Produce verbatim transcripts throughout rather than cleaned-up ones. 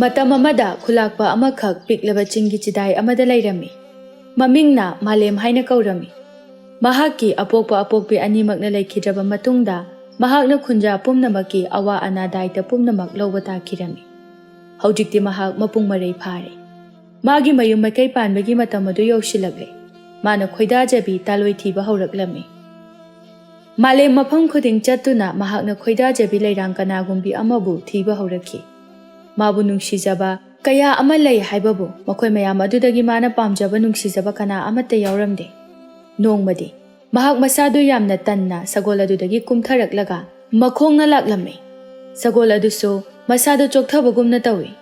ꯃꯇꯝ ꯑꯃꯗ ꯈꯨꯂꯥꯛꯄ ꯑꯃꯈꯛ ꯄꯤꯛꯂꯕ ꯆꯤꯡꯒꯤ ꯆꯤꯗꯥꯏ ꯑꯃꯗ ꯂꯩꯔꯝꯃꯤ꯫ ꯃꯃꯤꯡꯅ ꯃꯥꯂꯦꯝ ꯍꯥꯏꯅ ꯀꯧꯔꯝꯃꯤ꯫ ꯃꯍꯥꯛꯀꯤ ꯑꯄꯣꯛꯄ ꯑꯄꯣꯛꯄꯤ ꯑꯅꯤꯃꯛꯅ ꯂꯩꯈꯤꯗ꯭ꯔꯕ ꯃꯇꯨꯡꯗ, ꯃꯍꯥꯛꯅ ꯈꯨꯟꯖꯥ ꯄꯨꯝꯅꯃꯛꯀꯤ ꯑꯋꯥ ꯑꯅꯥ ꯗꯥꯏꯇ ꯄꯨꯝꯅꯃꯛ ꯂꯧꯕ ꯇꯥꯈꯤꯔꯝꯃꯤ꯫ ꯍꯧꯖꯤꯛꯇꯤ ꯃꯍꯥꯛ ꯃꯄꯨꯡ ꯃꯔꯩ ꯐꯥꯔꯦ꯫ ꯃꯥꯒꯤ ꯃꯌꯨꯝ ꯃꯀꯩ ꯄꯥꯟꯕꯒꯤ ꯃꯇꯝ ꯑꯗꯨ ꯌꯧꯁꯤꯜꯂꯛꯂꯦ꯫ ꯃꯥꯅ ꯈꯣꯏꯗꯥꯖꯕꯤ ꯇꯥꯂꯣꯏ ꯊꯤꯕ ꯍꯧꯔꯛꯂꯝꯃꯤ꯫ ꯃꯥꯂꯦꯝ ꯃꯐꯝ ꯈꯨꯗꯤꯡ ꯆꯠꯇꯨꯅ ꯃꯍꯥꯛꯅ ꯈꯣꯏꯗꯥꯖꯕꯤ ꯂꯩꯔꯥꯡ ꯀꯅꯥꯒꯨꯝꯕꯤ ꯑꯃꯕꯨ ꯊꯤꯕ ꯍꯧꯔꯛꯈꯤ꯫ ꯃꯥꯕꯨ ꯅꯨꯡꯁꯤꯖꯕ ꯀꯌꯥ ꯑꯃ ꯂꯩ ꯍꯥꯏꯕꯕꯨ ꯃꯈꯣꯏ ꯃꯌꯥꯝ ꯑꯗꯨꯗꯒꯤ ꯃꯥꯅ ꯄꯥꯝꯖꯕ ꯅꯨꯡꯁꯤꯖꯕ ꯀꯅꯥ ꯑꯃꯠꯇ ꯌꯥꯎꯔꯝꯗꯦ꯫ ꯅꯣꯡꯃꯗꯤ ꯃꯍꯥꯛ ꯃꯁꯥꯗꯨ ꯌꯥꯝꯅ ꯇꯟꯅ ꯁꯒꯣꯜ ꯑꯗꯨꯗꯒꯤ ꯀꯨꯝꯊꯔꯛꯂꯒ ꯃꯈꯣꯡꯅ ꯂꯥꯛꯂꯝꯃꯤ꯫ ꯁꯒꯣꯜ ꯑꯗꯨꯁꯨ ꯃꯁꯥꯗꯨ ꯆꯣꯛꯊꯕꯒꯨꯝꯅ ꯇꯧꯏ꯫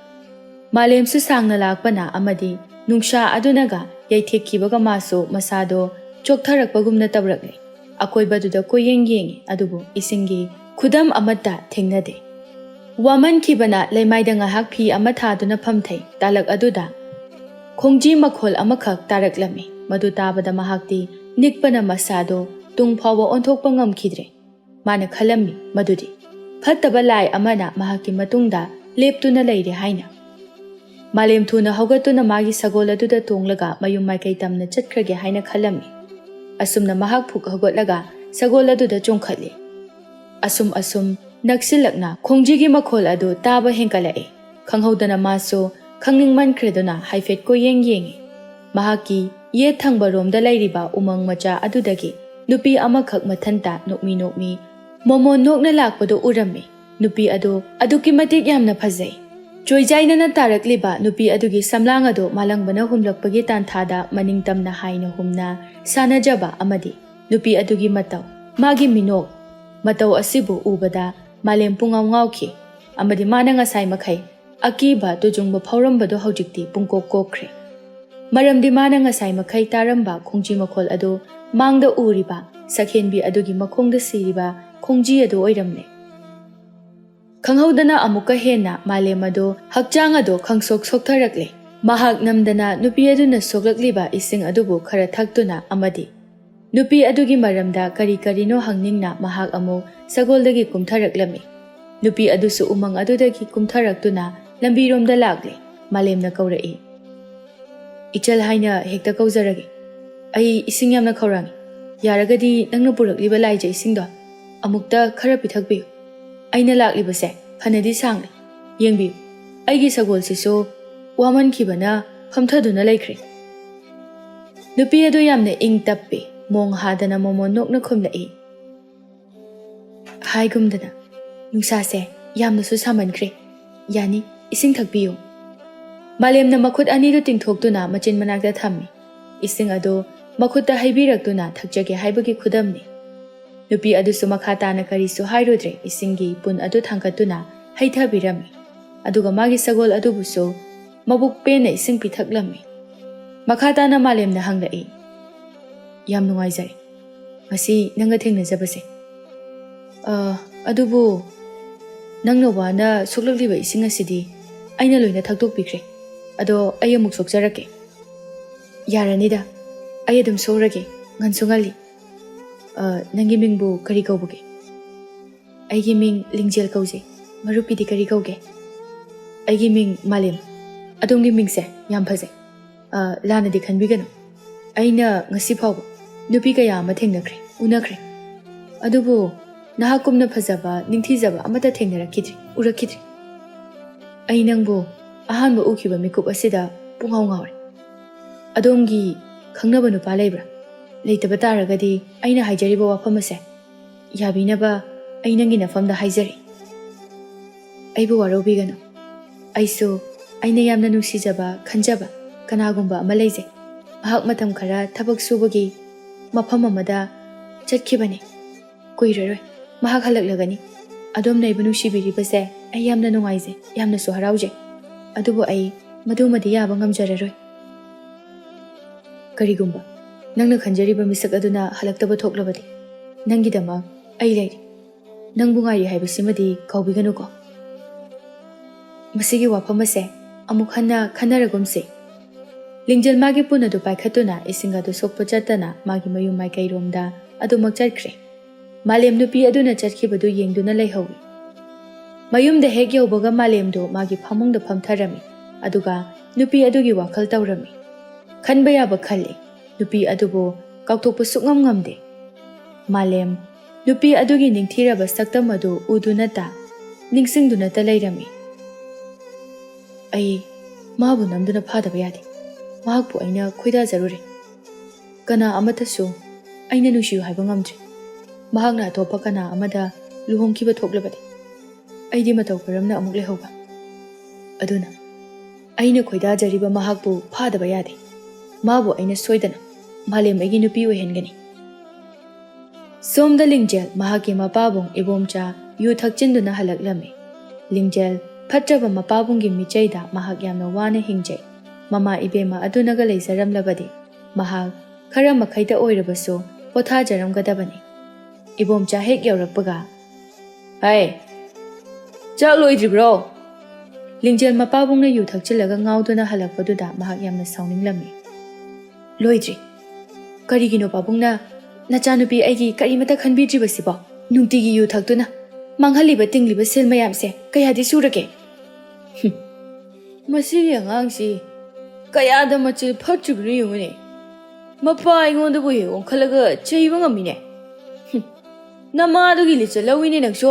ꯃꯥꯂꯦꯝꯁꯨ ꯁꯥꯡꯅ ꯂꯥꯛꯄꯅ ꯑꯃꯗꯤ ꯅꯨꯡꯁꯥ ꯑꯗꯨꯅꯒ ꯌꯩꯊꯦꯛꯈꯤꯕꯒ ꯃꯥꯁꯨ ꯃꯁꯥꯗꯣ ꯆꯣꯛꯊꯔꯛꯄꯒꯨꯝꯅ ꯇꯧꯔꯛꯂꯤ꯫ ꯑꯀꯣꯏꯕꯗꯨꯗ ꯀꯣꯏꯌꯦꯡ ꯌꯦꯡꯉꯤ, ꯑꯗꯨꯕꯨ ꯏꯁꯤꯡꯒꯤ ꯈꯨꯗꯝ ꯑꯃꯠꯇ ꯊꯦꯡꯅꯗꯦ꯫ ꯋꯥꯃꯟꯈꯤꯕꯅ ꯂꯩꯃꯥꯏꯗ ꯉꯥꯏꯍꯥꯛ ꯐꯤ ꯑꯃ ꯊꯥꯗꯨꯅ ꯐꯝꯊꯩ꯫ ꯇꯥꯂꯛ ꯑꯗꯨꯗ ꯈꯣꯡꯖꯤ ꯃꯈꯣꯜ ꯑꯃꯈꯛ ꯇꯥꯔꯛꯂꯝꯃꯤ꯫ ꯃꯗꯨ ꯇꯥꯕꯗ ꯃꯍꯥꯛꯇꯤ ꯅꯤꯛꯄꯅ ꯃꯁꯥꯗꯣ ꯇꯨꯡ ꯐꯥꯎꯕ ꯑꯣꯟꯊꯣꯛꯄ ꯉꯝꯈꯤꯗ꯭ꯔꯦ꯫ ꯃꯥꯅ ꯈꯜꯂꯝꯃꯤ ꯃꯗꯨꯗꯤ ꯐꯠꯇꯕ ꯂꯥꯏ ꯑꯃꯅ ꯃꯍꯥꯛꯀꯤ ꯃꯇꯨꯡꯗ ꯂꯦꯞꯇꯨꯅ ꯂꯩꯔꯦ ꯍꯥꯏꯅ꯫ ꯃꯥꯂꯦꯝ ꯊꯨꯅ ꯍꯧꯒꯠꯇꯨꯅ ꯃꯥꯒꯤ ꯁꯒꯣꯜ ꯑꯗꯨꯗ ꯇꯣꯡꯂꯒ ꯃꯌꯨꯝ ꯃꯥꯏꯀꯩ ꯇꯝꯅ ꯆꯠꯈ꯭ꯔꯒꯦ ꯍꯥꯏꯅ ꯈꯜꯂꯝꯃꯤ꯫ ꯑꯁꯨꯝꯅ ꯃꯍꯥꯛ ꯐꯨꯛ ꯍꯧꯒꯠꯂꯒ ꯁꯒꯣꯜ ꯑꯗꯨꯗ ꯆꯣꯡꯈꯠꯂꯤ꯫ ꯑꯁꯨꯝ ꯑꯁꯨꯝ ꯅꯛꯁꯤꯜꯂꯛꯅ ꯈꯣꯡꯖꯤꯒꯤ ꯃꯈꯣꯜ ꯑꯗꯨ ꯇꯥꯕ ꯍꯦꯟꯒꯠꯂꯛꯏ꯫ ꯈꯪꯍꯧꯗꯅ ꯃꯥꯁꯨ ꯈꯪꯅꯤꯡꯃꯟꯈ꯭ꯔꯗꯨꯅ ꯍꯥꯏꯐꯦꯠ ꯀꯣꯏꯌꯦꯡ ꯌꯦꯡꯉꯤ꯫ ꯃꯍꯥꯛꯀꯤ ꯌꯦꯠ ꯊꯪꯕꯔꯣꯝꯗ ꯂꯩꯔꯤꯕ ꯎꯃꯪ ꯃꯆꯥ ꯑꯗꯨꯗꯒꯤ ꯅꯨꯄꯤ ꯑꯃꯈꯛ ꯃꯊꯟꯇ ꯅꯣꯛꯃꯤ ꯅꯣꯛꯃꯤ ꯃꯣꯃꯣꯟ ꯅꯣꯛꯅ ꯂꯥꯛꯄꯗꯨ ꯎꯔꯝꯃꯤ꯫ ꯅꯨꯄꯤ ꯑꯗꯨ ꯑꯗꯨꯛꯀꯤ ꯃꯇꯤꯛ ꯌꯥꯝꯅ ꯐꯖꯩ꯫ ꯆꯣꯏꯖꯥꯏꯅꯅ ꯇꯥꯔꯛꯂꯤꯕ ꯅꯨꯄꯤ ꯑꯗꯨꯒꯤ ꯁꯝꯂꯥꯡ ꯑꯗꯨ ꯃꯥꯂꯪꯕꯅ ꯍꯨꯝꯂꯛꯄꯒꯤ ꯇꯥꯟꯊꯥꯗ ꯃꯅꯤꯡ ꯇꯝꯅ ꯍꯥꯏꯅ ꯍꯨꯝꯅ ꯁꯥꯟꯅꯖꯕ ꯑꯃꯗꯤ ꯅꯨꯄꯤ ꯑꯗꯨꯒꯤ ꯃꯇꯧ, ꯃꯥꯒꯤ ꯃꯤꯅꯣꯛ ꯃꯇꯧ ꯑꯁꯤꯕꯨ ꯎꯕꯗ ꯃꯥꯂꯦꯝ ꯄꯨꯡꯉꯥꯎ ꯉꯥꯎꯈꯤ, ꯑꯃꯗꯤ ꯃꯥꯅ ꯉꯁꯥꯏ ꯃꯈꯩ ꯑꯀꯤꯕ ꯇꯨꯖꯨꯡꯕ ꯐꯥꯎꯔꯝꯕꯗꯨ ꯍꯧꯖꯤꯛꯇꯤ ꯄꯨꯡꯀꯣꯛ ꯀꯣꯛꯈ꯭ꯔꯦ꯫ ꯃꯔꯝꯗꯤ ꯃꯥꯅ ꯉꯁꯥꯏ ꯃꯈꯩ ꯇꯥꯔꯝꯕ ꯈꯣꯡꯖꯤ ꯃꯈꯣꯜ ꯑꯗꯨ ꯃꯥꯡꯗ ꯎꯔꯤꯕ ꯁꯛꯍꯦꯟꯕꯤ ꯑꯗꯨꯒꯤ ꯃꯈꯣꯡꯗ ꯁꯤꯔꯤꯕ ꯈꯣꯡꯖꯤ ꯑꯗꯨ ꯑꯣꯏꯔꯝꯂꯦ꯫ ꯈꯪꯍꯧꯗꯅ ꯑꯃꯨꯛꯀ ꯍꯦꯟꯅ ꯃꯥꯂꯦꯝ ꯑꯗꯨ ꯍꯛꯆꯥꯡ ꯑꯗꯨ ꯈꯪꯁꯣꯛ ꯁꯣꯛꯊꯔꯛꯂꯦ꯫ ꯃꯍꯥꯛ ꯅꯝꯗꯅ ꯅꯨꯄꯤ ꯑꯗꯨꯅ ꯁꯣꯛꯂꯛꯂꯤꯕ ꯏꯁꯤꯡ ꯑꯗꯨꯕꯨ ꯈꯔ ꯊꯛꯇꯨꯅ ꯑꯃꯗꯤ ꯅꯨꯄꯤ ꯑꯗꯨꯒꯤ ꯃꯔꯝꯗ ꯀꯔꯤ ꯀꯔꯤꯅꯣ ꯍꯪꯅꯤꯡꯅ ꯃꯍꯥꯛ ꯑꯃꯨꯛ ꯁꯒꯣꯜꯗꯒꯤ ꯀꯨꯝꯊꯔꯛꯂꯝꯃꯤ꯫ ꯅꯨꯄꯤ ꯑꯗꯨꯁꯨ ꯎꯃꯪ ꯑꯗꯨꯗꯒꯤ ꯀꯨꯝꯊꯔꯛꯇꯨꯅ ꯂꯝꯕꯤꯔꯣꯝꯗ ꯂꯥꯛꯂꯦ꯫ ꯃꯥꯂꯦꯝꯅ ꯀꯧꯔꯛꯏ꯫ "ꯏꯆꯜ ꯍꯥꯏꯅ ꯍꯦꯛꯇ ꯀꯧꯖꯔꯒꯦ꯫ ꯑꯩ ꯏꯁꯤꯡ ꯌꯥꯝꯅ ꯈꯧꯔꯥꯡꯉꯤ꯫ ꯌꯥꯔꯒꯗꯤ ꯅꯪꯅ ꯄꯨꯔꯛꯂꯤꯕ ꯂꯥꯏꯖ ꯏꯁꯤꯡꯗꯣ ꯑꯃꯨꯛꯇ ꯈꯔ ꯄꯤꯊꯛꯄꯤꯌꯨ꯫ ꯑꯩꯅ ꯂꯥꯛꯂꯤꯕꯁꯦ ꯐꯅꯗꯤ ꯁꯥꯡꯂꯦ꯫ ꯌꯦꯡꯕꯤꯌꯨ, ꯑꯩꯒꯤ ꯁꯒꯣꯜꯁꯤꯁꯨ ꯋꯥꯃꯟꯈꯤꯕꯅ ꯐꯝꯊꯗꯨꯅ ꯂꯩꯈ꯭ꯔꯦ꯫" ꯅꯨꯄꯤ ꯑꯗꯨ ꯌꯥꯝꯅ ꯏꯪ ꯇꯞꯄꯤ꯫ ꯃꯣꯡ ꯍꯥꯗꯅ ꯃꯣꯃꯣꯟ ꯅꯣꯛꯅ ꯈꯨꯝꯂꯛꯏ꯫ ꯍꯥꯏꯒꯨꯝꯗꯅ, "ꯅꯨꯡꯁꯥꯁꯦ ꯌꯥꯝꯅꯁꯨ ꯁꯥꯃꯟꯈ꯭ꯔꯦ꯫ ꯌꯥꯅꯤ, ꯏꯁꯤꯡ ꯊꯛꯄꯤꯌꯨ꯫" ꯃꯥꯂꯦꯝꯅ ꯃꯈꯨꯠ ꯑꯅꯤꯗꯨ ꯇꯤꯡꯊꯣꯛꯇꯨꯅ ꯃꯆꯤꯟ ꯃꯅꯥꯛꯇ ꯊꯝꯃꯤ꯫ ꯏꯁꯤꯡ ꯑꯗꯨ ꯃꯈꯨꯠꯇ ꯍꯩꯕꯤꯔꯛꯇꯨꯅ ꯊꯛꯆꯒꯦ ꯍꯥꯏꯕꯒꯤ ꯈꯨꯗꯝꯅꯤ꯫ ꯅꯨꯄꯤ ꯑꯗꯨꯁꯨ ꯃꯈꯥ ꯇꯥꯅ ꯀꯔꯤꯁꯨ ꯍꯥꯏꯔꯨꯗ꯭ꯔꯦ, ꯏꯁꯤꯡꯒꯤ ꯄꯨꯟ ꯑꯗꯨ ꯊꯥꯡꯒꯠꯇꯨꯅ ꯍꯩꯊꯕꯤꯔꯝꯃꯤ꯫ ꯑꯗꯨꯒ ꯃꯥꯒꯤ ꯁꯒꯣꯜ ꯑꯗꯨꯕꯨꯁꯨ ꯃꯕꯨꯛ ꯄꯦꯟꯅ ꯏꯁꯤꯡ ꯄꯤꯊꯛꯂꯝꯃꯤ꯫ ꯃꯈꯥ ꯇꯥꯅ ꯃꯥꯂꯦꯝꯅ ꯍꯪꯂꯛꯏ, "ꯌꯥꯝ ꯅꯨꯡꯉꯥꯏꯖꯔꯦ ꯉꯁꯤ ꯅꯪꯒ ꯊꯦꯡꯅꯖꯕꯁꯦ꯫ ꯑ, ꯑꯗꯨꯕꯨ ꯅꯪꯅ ꯋꯥꯅ ꯁꯣꯛꯂꯛꯂꯤꯕ ꯏꯁꯤꯡ ꯑꯁꯤꯗꯤ ꯑꯩꯅ ꯂꯣꯏꯅ ꯊꯛꯇꯣꯛꯄꯤꯈ꯭ꯔꯦ꯫ ꯑꯗꯣ ꯑꯩ ꯑꯃꯨꯛ ꯁꯣꯛꯆꯔꯛꯀꯦ꯫" "ꯌꯥꯔꯅꯤꯗ, ꯑꯩ ꯑꯗꯨꯝ ꯁꯣꯛꯔꯒꯦ, ꯉꯟꯁꯨ ꯉꯜꯂꯤ꯫ ꯑ, ꯅꯪꯒꯤ ꯃꯤꯡꯕꯨ ꯀꯔꯤ ꯀꯧꯕꯒꯦ?" "ꯑꯩꯒꯤ ꯃꯤꯡ ꯂꯤꯡꯖꯦꯜ ꯀꯧꯖꯩ꯫ ꯃꯔꯨꯞꯀꯤꯗꯤ ꯀꯔꯤ ꯀꯧꯒꯦ?" "ꯑꯩꯒꯤ ꯃꯤꯡ ꯃꯥꯂꯦꯝ꯫ ꯑꯗꯣꯝꯒꯤ ꯃꯤꯡꯁꯦ ꯌꯥꯝ ꯐꯖꯩ꯫ ꯑ, ꯂꯥꯟꯅꯗꯤ ꯈꯟꯕꯤꯒꯅꯨ꯫ ꯑꯩꯅ ꯉꯁꯤ ꯐꯥꯎꯕ ꯅꯨꯄꯤ ꯀꯌꯥ ꯑꯃ ꯊꯦꯡꯅꯈ꯭ꯔꯦ, ꯎꯅꯈ꯭ꯔꯦ꯫ ꯑꯗꯨꯕꯨ ꯅꯍꯥꯛꯀꯨꯝꯅ ꯐꯖꯕ, ꯅꯤꯡꯊꯤꯖꯕ ꯑꯃꯠꯇ ꯊꯦꯡꯅꯔꯛꯈꯤꯗ꯭ꯔꯤ, ꯎꯔꯛꯈꯤꯗ꯭ꯔꯤ꯫ ꯑꯩ ꯅꯪꯕꯨ ꯑꯍꯥꯟꯕ ꯎꯈꯤꯕ ꯃꯤꯀꯨꯞ ꯑꯁꯤꯗ ꯄꯨꯡꯉꯥꯎ ꯉꯥꯎꯔꯦ꯫ ꯑꯗꯣꯝꯒꯤ ꯈꯪꯅꯕ ꯅꯨꯄꯥ ꯂꯩꯕ꯭ꯔꯥ? ꯂꯩꯇꯕ ꯇꯥꯔꯒꯗꯤ ꯑꯩꯅ ꯍꯥꯏꯖꯔꯤꯕ ꯋꯥꯐꯝ ꯑꯁꯦ ꯌꯥꯕꯤꯅꯕ ꯑꯩ ꯅꯪꯒꯤ ꯅꯐꯝꯗ ꯍꯥꯏꯖꯔꯤ꯫ ꯑꯩꯕꯨ ꯋꯥꯔꯧꯕꯤꯒꯅꯨ꯫ ꯑꯩꯁꯨ ꯑꯩꯅ ꯌꯥꯝꯅ ꯅꯨꯡꯁꯤꯖꯕ, ꯈꯟꯖꯕ ꯀꯅꯥꯒꯨꯝꯕ ꯑꯃ ꯂꯩꯖꯩ꯫ ꯃꯍꯥꯛ ꯃꯇꯝ ꯈꯔ ꯊꯕꯛ ꯁꯨꯕꯒꯤ ꯃꯐꯝ ꯑꯃꯗ ꯆꯠꯈꯤꯕꯅꯤ꯫ ꯀꯨꯏꯔꯔꯣꯏ꯫ ꯃꯍꯥꯛ ꯍꯜꯂꯛꯂꯒꯅꯤ꯫ ꯑꯗꯣꯝꯅ ꯑꯩꯕꯨ ꯅꯨꯡꯁꯤꯕꯤꯔꯤꯕꯁꯦ ꯑꯩ ꯌꯥꯝꯅ ꯅꯨꯡꯉꯥꯏꯖꯩ, ꯌꯥꯝꯅꯁꯨ ꯍꯔꯥꯎꯖꯩ꯫ ꯑꯗꯨꯕꯨ ꯑꯩ ꯃꯗꯨꯃꯗꯤ ꯌꯥꯕ ꯉꯝꯖꯔꯔꯣꯏ꯫ ꯀꯔꯤꯒꯨꯝꯕ ꯅꯪꯅ ꯈꯟꯖꯔꯤꯕ ꯃꯤꯁꯛ ꯑꯗꯨꯅ ꯍꯜꯂꯛꯇꯕ ꯊꯣꯛꯂꯕꯗꯤ, ꯅꯪꯒꯤꯗꯃꯛ ꯑꯩ ꯂꯩꯔꯤ꯫ ꯅꯪꯕꯨ ꯉꯥꯏꯔꯤ ꯍꯥꯏꯕꯁꯤꯃꯗꯤ ꯀꯥꯎꯕꯤꯒꯅꯨꯀꯣ꯫" "ꯃꯁꯤꯒꯤ ꯋꯥꯐꯝ ꯑꯁꯦ ꯑꯃꯨꯛ ꯍꯟꯅ ꯈꯟꯅꯔꯒꯨꯝꯁꯤ꯫" ꯂꯤꯡꯖꯦꯜ ꯃꯥꯒꯤ ꯄꯨꯟ ꯑꯗꯨ ꯄꯥꯏꯈꯠꯇꯨꯅ ꯏꯁꯤꯡ ꯑꯗꯨ ꯁꯣꯛꯄ ꯆꯠꯇꯅ ꯃꯥꯒꯤ ꯃꯌꯨꯝ ꯃꯥꯏꯀꯩꯔꯣꯝꯗ ꯑꯗꯨꯃꯛ ꯆꯠꯈ꯭ꯔꯦ꯫ ꯃꯥꯂꯦꯝ ꯅꯨꯄꯤ ꯑꯗꯨꯅ ꯆꯠꯈꯤꯕꯗꯨ ꯌꯦꯡꯗꯨꯅ ꯂꯩꯍꯧꯏ꯫ ꯃꯌꯨꯝꯗ ꯍꯦꯛ ꯌꯧꯕꯒ ꯃꯥꯂꯦꯝꯗꯨ ꯃꯥꯒꯤ ꯐꯃꯨꯡꯗ ꯐꯝꯊꯔꯝꯃꯤ꯫ ꯑꯗꯨꯒ ꯅꯨꯄꯤ ꯑꯗꯨꯒꯤ ꯋꯥꯈꯜ ꯇꯧꯔꯝꯃꯤ꯫ ꯈꯟꯕ ꯌꯥꯕ ꯈꯜꯂꯤ꯫ ꯅꯨꯄꯤ ꯑꯗꯨꯕꯨ ꯀꯥꯎꯊꯣꯛꯄ ꯁꯨꯛꯉꯝ ꯉꯝꯗꯦ꯫ ꯃꯥꯂꯦꯝ, ꯅꯨꯄꯤ ꯑꯗꯨꯒꯤ ꯅꯤꯡꯊꯤꯔꯕ ꯁꯛꯇꯝ ꯑꯗꯨ ꯎꯗꯨꯅꯇ, ꯅꯤꯡꯁꯤꯡꯗꯨꯅꯇ ꯂꯩꯔꯝꯃꯤ꯫ "ꯑꯩ ꯃꯥꯕꯨ ꯅꯝꯗꯨꯅ ꯐꯥꯗꯕ ꯌꯥꯗꯦ꯫ ꯃꯍꯥꯛꯄꯨ ꯑꯩꯅ ꯈꯣꯏꯗꯥꯖꯔꯨꯔꯦ꯫ ꯀꯅꯥ ꯑꯃꯠꯇꯁꯨ ꯑꯩꯅ ꯅꯨꯡꯁꯤꯌꯨ ꯍꯥꯏꯕ ꯉꯝꯗ꯭ꯔꯤ꯫ ꯃꯍꯥꯛꯅ ꯑꯇꯣꯞꯄ ꯀꯅꯥ ꯑꯃꯗ ꯂꯨꯍꯣꯡꯈꯤꯕ ꯊꯣꯛꯂꯕꯗꯤ ꯑꯩꯗꯤ ꯃꯇꯧ ꯀꯔꯝꯅ ꯑꯃꯨꯛ ꯂꯩꯍꯧꯕ? ꯑꯗꯨꯅ ꯑꯩꯅ ꯈꯣꯏꯗꯥꯖꯔꯤꯕ ꯃꯍꯥꯛꯄꯨ ꯐꯥꯗꯕ ꯌꯥꯗꯦ꯫ ꯃꯥꯕꯨ ꯑꯩꯅ ꯁꯣꯏꯗꯅ ꯃꯥꯂꯦꯝ ꯑꯩꯒꯤ ꯅꯨꯄꯤ ꯑꯣꯏꯍꯟꯒꯅꯤ꯫" ꯁꯣꯝꯗ ꯂꯤꯡꯖꯦꯜ ꯃꯍꯥꯛꯀꯤ ꯃꯄꯥꯕꯨꯡ ꯏꯕꯣꯝꯆꯥ ꯌꯨ ꯊꯛꯆꯤꯟꯗꯨꯅ ꯍꯜꯂꯛꯂꯝꯃꯤ꯫ ꯂꯤꯡꯖꯦꯜ ꯐꯠꯇ꯭ꯔꯕ ꯃꯄꯥꯕꯨꯡꯒꯤ ꯃꯤꯆꯩꯗ ꯃꯍꯥꯛ ꯌꯥꯝꯅ ꯋꯥꯅ ꯍꯤꯡꯖꯩ꯫ ꯃꯃꯥ ꯏꯕꯦꯝꯃ ꯑꯗꯨꯅꯒ ꯂꯩꯖꯔꯝꯂꯕꯗꯤ ꯃꯍꯥꯛ ꯈꯔ ꯃꯈꯩꯗ ꯑꯣꯏꯔꯕꯁꯨ ꯄꯣꯊꯥꯖꯔꯝꯒꯗꯕꯅꯤ꯫ ꯏꯕꯣꯝꯆꯥ ꯍꯦꯛ ꯌꯧꯔꯛꯄꯒ, "ꯍꯩ, ꯆꯥꯛ ꯂꯣꯏꯗ꯭ꯔꯤꯕ꯭ꯔꯣ?" ꯂꯤꯡꯖꯦꯜ ꯃꯄꯥꯕꯨꯡꯅ ꯌꯨ ꯊꯛꯆꯤꯜꯂꯒ ꯉꯥꯎꯗꯨꯅ ꯍꯜꯂꯛꯄꯗꯨꯗ ꯃꯍꯥꯛ ꯌꯥꯝꯅ ꯁꯥꯎꯅꯤꯡꯂꯝꯃꯤ꯫ "ꯂꯣꯏꯗ꯭ꯔꯤ꯫ ꯀꯔꯤꯒꯤꯅꯣ ꯄꯥꯕꯨꯡꯅ ꯅꯆꯥꯅꯨꯄꯤ ꯑꯩꯒꯤ ꯀꯔꯤꯃꯠꯇ ꯈꯟꯕꯤꯗ꯭ꯔꯤꯕꯁꯤꯕꯣ? ꯅꯨꯡꯇꯤꯒꯤ ꯌꯨ ꯊꯛꯇꯨꯅ ꯃꯥꯡꯍꯜꯂꯤꯕ ꯇꯤꯡꯂꯤꯕ ꯁꯦꯜ ꯃꯌꯥꯝꯁꯦ ꯀꯌꯥꯗꯤ ꯁꯨꯔꯒꯦ?" "ꯍꯨꯝ, ꯃꯁꯤꯒꯤ ꯑꯉꯥꯡꯁꯤ ꯀꯌꯥꯗ ꯃꯆꯤꯜ ꯐꯠꯇ꯭ꯔꯤꯕꯅꯣ ꯌꯦꯡꯉꯨꯅꯦ꯫ ꯃꯄꯥ ꯑꯩꯉꯣꯟꯗꯕꯨ ꯍꯦꯛ ꯑꯣꯟꯈꯠꯂꯒ ꯆꯩꯕ ꯉꯝꯃꯤꯅꯦ꯫ ꯍꯨꯝ, ꯅꯃꯥꯗꯨꯒꯤ ꯂꯤꯆꯠ ꯂꯧꯏꯅꯦ ꯅꯪꯁꯨ꯫"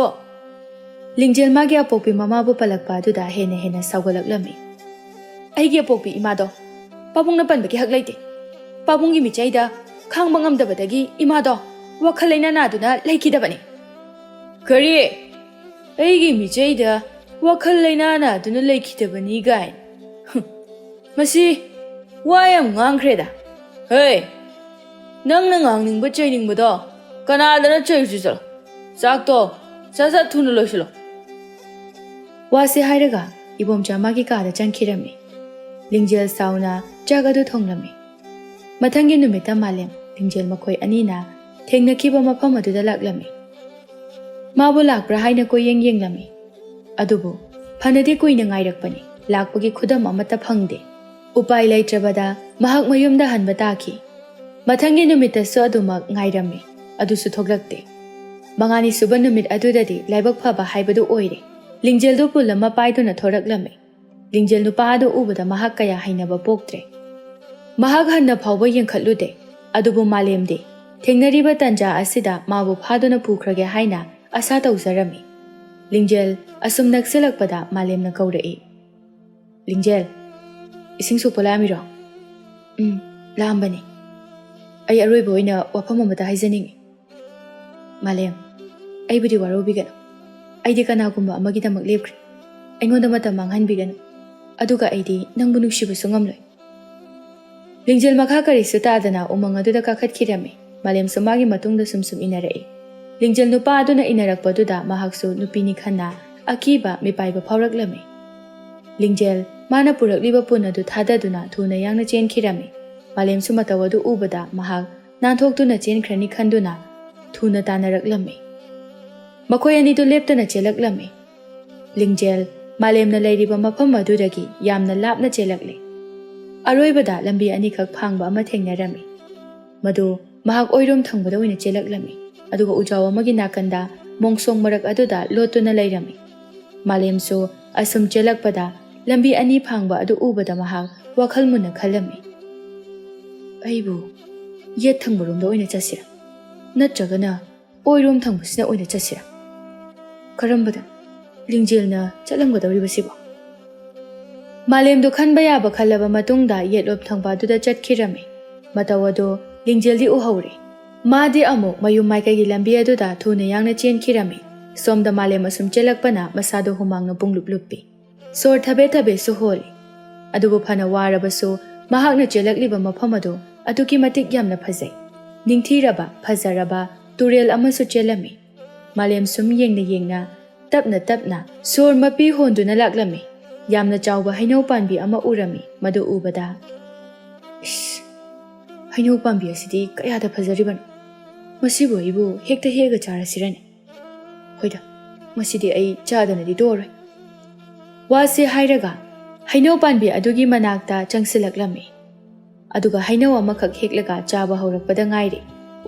ꯂꯤꯡꯖꯦꯜ ꯃꯥꯒꯤ ꯑꯄꯣꯛꯄꯤ ꯃꯃꯥꯕꯨ ꯄꯜꯂꯛꯄ ꯑꯗꯨꯗ ꯍꯦꯟꯅ ꯍꯦꯟꯅ ꯁꯥꯎꯒꯠꯂꯛꯂꯝꯃꯤ꯫ "ꯑꯩꯒꯤ ꯑꯄꯣꯛꯄꯤ ꯏꯃꯥꯗꯣ ꯄꯥꯕꯨꯡꯅ ꯄꯟꯕꯒꯤ ꯍꯛ ꯂꯩꯇꯦ꯫ ꯄꯥꯕꯨꯡꯒꯤ ꯃꯤꯆꯩꯗ ꯈꯥꯡꯕ ꯉꯝꯗꯕꯗꯒꯤ ꯏꯃꯥꯗꯣ ꯋꯥꯈꯜ ꯂꯩꯅꯥ ꯅꯥꯗꯨꯅ ꯂꯩꯈꯤꯗꯕꯅꯤ꯫" "ꯀꯔꯤ? ꯑꯩꯒꯤ ꯃꯤꯆꯩꯗ ꯋꯥꯈꯜ ꯂꯩꯅꯥ ꯅꯥꯗꯨꯅ ꯂꯩꯈꯤꯗꯕꯅꯤ ꯀꯥꯏꯅ? ꯍꯨꯝ, ꯃꯁꯤ ꯋꯥ ꯌꯥꯝ ꯉꯥꯡꯈ꯭ꯔꯦꯗ꯫ ꯍꯦ, ꯅꯪꯅ ꯉꯥꯡꯅꯤꯡꯕ ꯆꯩꯅꯤꯡꯕꯗꯣ ꯀꯅꯥꯗꯅ ꯆꯩꯔꯨꯁꯤ ꯆꯠꯂꯣ꯫ ꯆꯥꯛꯇꯣ ꯁꯠ ꯁꯠ ꯊꯨꯅ ꯂꯣꯏꯁꯤꯜꯂꯣ꯫" ꯋꯥꯁꯦ ꯍꯥꯏꯔꯒ ꯏꯕꯣꯝꯆꯥ ꯃꯥꯒꯤ ꯀꯥꯗ ꯆꯪꯈꯤꯔꯝꯃꯤ꯫ ꯂꯤꯡꯖꯦꯜ ꯁꯥꯎꯅ ꯆꯥꯛ ꯑꯗꯨ ꯊꯣꯡꯂꯝꯃꯤ꯫ ꯃꯊꯪꯒꯤ ꯅꯨꯃꯤꯠꯇ ꯃꯥꯂꯦꯝ, ꯂꯤꯡꯖꯦꯜ ꯃꯈꯣꯏ ꯑꯅꯤꯅ ꯊꯦꯡꯅꯈꯤꯕ ꯃꯐꯝ ꯑꯗꯨꯗ ꯂꯥꯛꯂꯝꯃꯤ꯫ ꯃꯥꯕꯨ ꯂꯥꯛꯄ꯭ꯔꯥ ꯍꯥꯏꯅ ꯀꯣꯏꯌꯦꯡ ꯌꯦꯡꯂꯝꯃꯤ꯫ ꯑꯗꯨꯕꯨ ꯐꯅꯗꯤ ꯀꯨꯏꯅ ꯉꯥꯏꯔꯛꯄꯅꯤ, ꯂꯥꯛꯄꯒꯤ ꯈꯨꯗꯝ ꯑꯃꯠꯇ ꯐꯪꯗꯦ꯫ ꯎꯄꯥꯏ ꯂꯩꯇ꯭ꯔꯕꯗ ꯃꯍꯥꯛ ꯃꯌꯨꯝꯗ ꯍꯟꯕ ꯇꯥꯈꯤ꯫ ꯃꯊꯪꯒꯤ ꯅꯨꯃꯤꯠꯇꯁꯨ ꯑꯗꯨꯃꯛ ꯉꯥꯏꯔꯝꯃꯤ, ꯑꯗꯨꯁꯨ ꯊꯣꯛꯂꯛꯇꯦ꯫ ꯃꯉꯥꯅꯤ ꯁꯨꯕ ꯅꯨꯃꯤꯠ ꯑꯗꯨꯗꯗꯤ ꯂꯥꯏꯕꯛ ꯐꯕ ꯍꯥꯏꯕꯗꯨ ꯑꯣꯏꯔꯦ꯫ ꯂꯤꯡꯖꯦꯜꯗꯨ ꯄꯨꯜ ꯑꯃ ꯄꯥꯏꯗꯨꯅ ꯊꯣꯔꯛꯂꯝꯃꯤ꯫ ꯂꯤꯡꯖꯦꯜ ꯅꯨꯄꯥ ꯑꯗꯨ ꯎꯕꯗ ꯃꯍꯥꯛ ꯀꯌꯥ ꯍꯩꯅꯕ ꯄꯣꯛꯇ꯭ꯔꯦ꯫ ꯃꯍꯥꯛ ꯍꯟꯅ ꯐꯥꯎꯕ ꯌꯦꯡꯈꯠꯂꯨꯗꯦ꯫ ꯑꯗꯨꯕꯨ ꯃꯥꯂꯦꯝꯗꯤ ꯊꯦꯡꯅꯔꯤꯕ ꯇꯥꯟꯖꯥ ꯑꯁꯤꯗ ꯃꯥꯕꯨ ꯐꯥꯗꯨꯅ ꯄꯨꯈ꯭ꯔꯒꯦ ꯍꯥꯏꯅ ꯑꯁꯥ ꯇꯧꯖꯔꯝꯃꯤ꯫ ꯂꯤꯡꯖꯦꯜ ꯑꯁꯨꯝ ꯅꯛꯁꯤꯜꯂꯛꯄꯗ ꯃꯥꯂꯦꯝꯅ ꯀꯧꯔꯛꯏ, "ꯂꯤꯡꯖꯦꯜ, ꯏꯁꯤꯡ ꯁꯣꯛꯄ ꯂꯥꯛꯑꯝꯃꯤꯔꯣ?" "ꯎꯝ, ꯂꯥꯛꯑꯝꯕꯅꯤ꯫ ꯑꯩ ꯑꯔꯣꯏꯕ ꯑꯣꯏꯅ ꯋꯥꯐꯝ ꯑꯃꯇ ꯍꯥꯏꯖꯅꯤꯡꯏ꯫" "ꯃꯥꯂꯦꯝ, ꯑꯩꯕꯨꯗꯤ ꯋꯥꯔꯧꯕꯤꯒꯅꯨ꯫ ꯑꯩꯗꯤ ꯀꯅꯥꯒꯨꯝꯕ ꯑꯃꯒꯤꯗꯃꯛ ꯂꯦꯞꯈ꯭ꯔꯦ꯫ ꯑꯩꯉꯣꯟꯗ ꯃꯇꯝ ꯃꯥꯡꯍꯟꯕꯤꯒꯅꯨ꯫ ꯑꯗꯨꯒ ꯑꯩꯗꯤ ꯅꯪꯕꯨ ꯅꯨꯡꯁꯤꯕꯁꯨ ꯉꯝꯂꯣꯏ꯫" ꯂꯤꯡꯖꯦꯜ ꯃꯈꯥ ꯀꯔꯤꯁꯨ ꯇꯥꯗꯅ ꯎꯃꯪ ꯑꯗꯨꯗ ꯀꯥꯈꯠꯈꯤꯔꯝꯃꯤ꯫ ꯃꯥꯂꯦꯝꯁꯨ ꯃꯥꯒꯤ ꯃꯇꯨꯡꯗ ꯁꯨꯝ ꯁꯨꯝ ꯏꯟꯅꯔꯛꯏ꯫ ꯂꯤꯡꯖꯦꯜ ꯅꯨꯄꯥ ꯑꯗꯨꯅ ꯏꯟꯅꯔꯛꯄꯗꯨꯗ ꯃꯍꯥꯛꯁꯨ ꯅꯨꯄꯤꯅꯤ ꯈꯟꯅ ꯑꯀꯤꯕ ꯃꯤꯄꯥꯏꯕ ꯐꯥꯎꯔꯛꯂꯝꯃꯤ꯫ ꯂꯤꯡꯖꯦꯜ ꯃꯥꯅ ꯄꯨꯔꯛꯂꯤꯕ ꯄꯨꯟ ꯑꯗꯨ ꯊꯥꯗꯗꯨꯅ ꯊꯨꯅ ꯌꯥꯡꯅ ꯆꯦꯟꯈꯤꯔꯝꯃꯤ꯫ ꯃꯥꯂꯦꯝꯁꯨ ꯃꯇꯧ ꯑꯗꯨ ꯎꯕꯗ ꯃꯍꯥꯛ ꯅꯥꯟꯊꯣꯛꯇꯨꯅ ꯆꯦꯟꯈ꯭ꯔꯅꯤ ꯈꯟꯗꯨꯅ ꯊꯨꯅ ꯇꯥꯟꯅꯔꯛꯂꯝꯃꯤ꯫ ꯃꯈꯣꯏ ꯑꯅꯤꯗꯨ ꯂꯦꯞꯇꯅ ꯆꯦꯜꯂꯛꯂꯝꯃꯤ꯫ ꯂꯤꯡꯖꯦꯜ ꯃꯥꯂꯦꯝꯅ ꯂꯩꯔꯤꯕ ꯃꯐꯝ ꯑꯗꯨꯗꯒꯤ ꯌꯥꯝꯅ ꯂꯥꯞꯅ ꯆꯦꯜꯂꯛꯂꯦ꯫ ꯑꯔꯣꯏꯕꯗ ꯂꯝꯕꯤ ꯑꯅꯤꯈꯛ ꯐꯥꯡꯕ ꯑꯃ ꯊꯦꯡꯅꯔꯝꯃꯤ꯫ ꯃꯗꯨ ꯃꯍꯥꯛ ꯑꯣꯏꯔꯣꯝ ꯊꯪꯕꯗ ꯑꯣꯏꯅ ꯆꯦꯜꯂꯛꯂꯝꯃꯤ, ꯑꯗꯨꯒ ꯎꯖꯥꯎ ꯑꯃꯒꯤ ꯅꯥꯀꯟꯗ ꯃꯣꯡꯁꯣꯡ ꯃꯔꯛ ꯑꯗꯨꯗ ꯂꯣꯠꯇꯨꯅ ꯂꯩꯔꯝꯃꯤ꯫ ꯃꯥꯂꯦꯝꯁꯨ ꯑꯁꯨꯝ ꯆꯦꯜꯂꯛꯄꯗ ꯂꯝꯕꯤ ꯑꯅꯤ ꯐꯥꯡꯕ ꯑꯗꯨ ꯎꯕꯗ ꯃꯍꯥꯛ ꯋꯥꯈꯜ ꯃꯨꯟꯅ ꯈꯜꯂꯝꯃꯤ, "ꯑꯩꯕꯨ ꯌꯦꯠ ꯊꯪꯕꯔꯣꯝꯗ ꯑꯣꯏꯅ ꯆꯠꯁꯤꯔꯥ, ꯅꯠꯇ꯭ꯔꯒꯅ ꯑꯣꯏꯔꯣꯝ ꯊꯪꯕꯁꯤꯅ ꯑꯣꯏꯅ ꯆꯠꯁꯤꯔꯥ? ꯀꯔꯝꯕꯗ? ꯂꯤꯡꯖꯦꯜꯅ ꯆꯠꯂꯝꯒꯗꯧꯔꯤꯕꯁꯤꯕꯣ?" ꯃꯥꯂꯦꯝꯗꯨ ꯈꯟꯕ ꯌꯥꯕ ꯈꯜꯂꯕ ꯃꯇꯨꯡꯗ ꯌꯦꯠꯂꯣꯝ ꯊꯪꯕ ꯑꯗꯨꯗ ꯆꯠꯈꯤꯔꯝꯃꯤ꯫ ꯃꯇꯧ ꯑꯗꯨ ꯂꯤꯡꯖꯦꯜꯗꯤ ꯎꯍꯧꯔꯦ꯫ ꯃꯥꯗꯤ ꯑꯃꯨꯛ ꯃꯌꯨꯝ ꯃꯥꯏꯀꯩꯒꯤ ꯂꯝꯕꯤ ꯑꯗꯨꯗ ꯊꯨꯅ ꯌꯥꯡꯅ ꯆꯦꯟꯈꯤꯔꯝꯃꯤ꯫ ꯁꯣꯝꯗ ꯃꯥꯂꯦꯝ ꯑꯁꯨꯝ ꯆꯦꯜꯂꯛꯄꯅ ꯃꯁꯥꯗꯨ ꯍꯨꯃꯥꯡꯅ ꯄꯨꯡꯂꯨꯞ ꯂꯨꯞꯄꯤ꯫ ꯁꯣꯔ ꯊꯕꯦꯠ ꯊꯕꯦꯠꯁꯨ ꯍꯣꯜꯂꯤ꯫ ꯑꯗꯨꯕꯨ ꯐꯅ ꯋꯥꯔꯕꯁꯨ ꯃꯍꯥꯛꯅ ꯆꯦꯜꯂꯛꯂꯤꯕ ꯃꯐꯝ ꯑꯗꯨ ꯑꯗꯨꯛꯀꯤ ꯃꯇꯤꯛ ꯌꯥꯝꯅ ꯐꯖꯩ꯫ ꯅꯤꯡꯊꯤꯔꯕ, ꯐꯖꯔꯕ ꯇꯨꯔꯦꯜ ꯑꯃꯁꯨ ꯆꯦꯜꯂꯝꯃꯤ꯫ ꯃꯥꯂꯦꯝ ꯁꯨꯝ ꯌꯦꯡꯅ ꯌꯦꯡꯅ ꯇꯞꯅ ꯇꯞꯅ ꯁꯣꯔ ꯃꯄꯤ ꯍꯣꯟꯗꯨꯅ ꯂꯥꯛꯂꯝꯃꯤ꯫ ꯌꯥꯝꯅ ꯆꯥꯎꯕ ꯍꯩꯅꯧ ꯄꯥꯝꯕꯤ ꯑꯃ ꯎꯔꯝꯃꯤ꯫ ꯃꯗꯨ ꯎꯕꯗ, "ꯏꯁ, ꯍꯩꯅꯧ ꯄꯥꯝꯕꯤ ꯑꯁꯤꯗꯤ ꯀꯌꯥꯗ ꯐꯖꯔꯤꯕꯅꯣ! ꯃꯁꯤꯕꯨ ꯑꯩꯕꯨ ꯍꯦꯛꯇ ꯍꯦꯛꯑꯒ ꯆꯥꯔꯁꯤꯔꯅꯦ? ꯍꯣꯏꯗ, ꯃꯁꯤꯗꯤ ꯑꯩ ꯆꯥꯗꯅꯗꯤ ꯇꯣꯛꯑꯔꯣꯏ꯫" ꯋꯥꯁꯤ ꯍꯥꯏꯔꯒ ꯍꯩꯅꯧ ꯄꯥꯝꯕꯤ ꯑꯗꯨꯒꯤ ꯃꯅꯥꯛꯇ ꯆꯪꯁꯤꯜꯂꯛꯂꯝꯃꯤ꯫ ꯑꯗꯨꯒ ꯍꯩꯅꯧ ꯑꯃꯈꯛ ꯍꯦꯛꯂꯒ ꯆꯥꯕ ꯍꯧꯔꯛꯄꯗ ꯉꯥꯏꯔꯤ꯫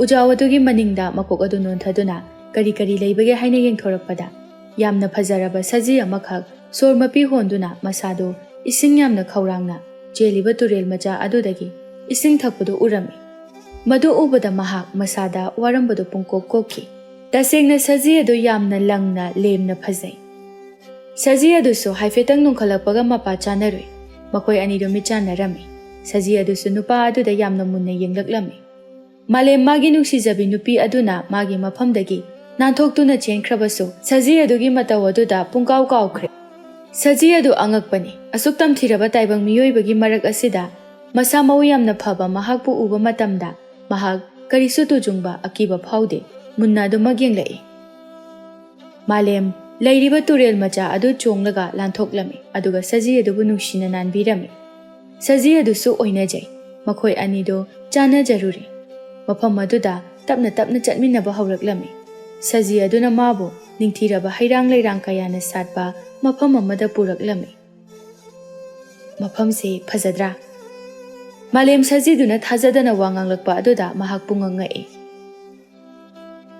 ꯎꯖꯥꯎ ꯑꯗꯨꯒꯤ ꯃꯅꯤꯡꯗ ꯃꯀꯣꯛ ꯑꯗꯨ ꯅꯣꯟꯊꯗꯨꯅ ꯀꯔꯤ ꯀꯔꯤ ꯂꯩꯕꯒꯦ ꯍꯥꯏꯅ ꯌꯦꯡꯊꯣꯔꯛꯄꯗ, ꯌꯥꯝꯅ ꯐꯖꯔꯕ ꯁꯖꯤ ꯑꯃꯈꯛ ꯁꯣꯔ ꯃꯄꯤ ꯍꯣꯟꯗꯨꯅ ꯃꯁꯥꯗꯨ ꯏꯁꯤꯡ ꯌꯥꯝꯅ ꯈꯧꯔꯥꯡꯅ ꯆꯦꯜꯂꯤꯕ ꯇꯨꯔꯦꯜ ꯃꯆꯥ ꯑꯗꯨꯗꯒꯤ ꯏꯁꯤꯡ ꯊꯛꯄꯗꯨ ꯎꯔꯝꯃꯤ꯫ ꯃꯗꯨ ꯎꯕꯗ ꯃꯍꯥꯛ ꯃꯁꯥꯗ ꯋꯥꯔꯝꯕꯗꯨ ꯄꯨꯡꯀꯣꯛ ꯀꯣꯛꯈꯤ꯫ ꯇꯁꯦꯡꯅ ꯁꯖꯤ ꯑꯗꯨ ꯌꯥꯝꯅ ꯂꯪꯅ ꯂꯦꯝꯅ ꯐꯖꯩ꯫ ꯁꯖꯤ ꯑꯗꯨꯁꯨ ꯍꯥꯏꯐꯦꯠꯇꯪ ꯅꯣꯡꯈꯠꯂꯛꯄꯒ ꯃꯄꯥ ꯆꯥꯅꯔꯨꯏ꯫ ꯃꯈꯣꯏ ꯑꯅꯤꯗꯨ ꯃꯤꯠꯆꯥꯟꯅꯔꯝꯃꯤ꯫ ꯁꯖꯤ ꯑꯗꯨꯁꯨ ꯅꯨꯄꯥ ꯑꯗꯨꯗ ꯌꯥꯝꯅ ꯃꯨꯟꯅ ꯌꯦꯡꯂꯛꯂꯝꯃꯤ꯫ ꯃꯥꯂꯦꯝ ꯃꯥꯒꯤ ꯅꯨꯡꯁꯤꯖꯕꯤ ꯅꯨꯄꯤ ꯑꯗꯨꯅ ꯃꯥꯒꯤ ꯃꯐꯝꯗꯒꯤ ꯅꯥꯟꯊꯣꯛꯇꯨꯅ ꯆꯦꯟꯈ꯭ꯔꯕꯁꯨ, ꯁꯖꯤ ꯑꯗꯨꯒꯤ ꯃꯇꯧ ꯑꯗꯨꯗ ꯄꯨꯡꯀꯥꯎ ꯀꯥꯎꯈ꯭ꯔꯦ꯫ ꯁꯖꯤ ꯑꯗꯨ ꯑꯉꯛꯄꯅꯤ꯫ ꯑꯁꯨꯛ ꯇꯝꯊꯤꯔꯕ ꯇꯥꯏꯕꯪ ꯃꯤꯑꯣꯏꯕꯒꯤ ꯃꯔꯛ ꯑꯁꯤꯗ ꯃꯁꯥ ꯃꯎ ꯌꯥꯝꯅ ꯐꯕ ꯃꯍꯥꯛꯄꯨ ꯎꯕ ꯃꯇꯝꯗ ꯃꯍꯥꯛ ꯀꯔꯤꯁꯨ ꯇꯨꯖꯨꯡꯕ ꯑꯀꯤꯕ ꯐꯥꯎꯗꯦ꯫ ꯃꯨꯟꯅ ꯑꯗꯨꯃꯛ ꯌꯦꯡꯂꯛꯏ꯫ ꯃꯥꯂꯦꯝ ꯂꯩꯔꯤꯕ ꯇꯨꯔꯦꯜ ꯃꯆꯥ ꯑꯗꯨ ꯆꯣꯡꯂꯒ ꯂꯥꯟꯊꯣꯛꯂꯝꯃꯤ, ꯑꯗꯨꯒ ꯁꯖꯤ ꯑꯗꯨꯕꯨ ꯅꯨꯡꯁꯤꯅ ꯅꯥꯟꯕꯤꯔꯝꯃꯤ꯫ ꯁꯖꯤ ꯑꯗꯨꯁꯨ ꯑꯣꯏꯅꯖꯩ꯫ ꯃꯈꯣꯏ ꯑꯅꯤꯗꯨ ꯆꯥꯟꯅꯖꯔꯨꯔꯦ꯫ ꯃꯐꯝ ꯑꯗꯨꯗ ꯇꯞꯅ ꯇꯞꯅ ꯆꯠꯃꯤꯟꯅꯕ ꯍꯧꯔꯛꯂꯝꯃꯤ꯫ ꯁꯖꯤ ꯑꯗꯨꯅ ꯃꯥꯕꯨ ꯅꯤꯡꯊꯤꯔꯕ ꯍꯩꯔꯥꯡ ꯂꯩꯔꯥꯡ ꯀꯌꯥꯅ ꯁꯥꯠꯄ ꯃꯐꯝ ꯑꯃꯗ ꯄꯨꯔꯛꯂꯝꯃꯤ꯫ "ꯃꯐꯝꯁꯦ ꯐꯖꯗ꯭ꯔꯥ?" ꯃꯥꯂꯦꯝ ꯁꯖꯤꯗꯨꯅ ꯊꯥꯖꯗꯅ ꯋꯥ ꯉꯥꯡꯂꯛꯄ ꯑꯗꯨꯗ ꯃꯍꯥꯛ ꯄꯨꯡꯉꯛ ꯉꯛꯏ꯫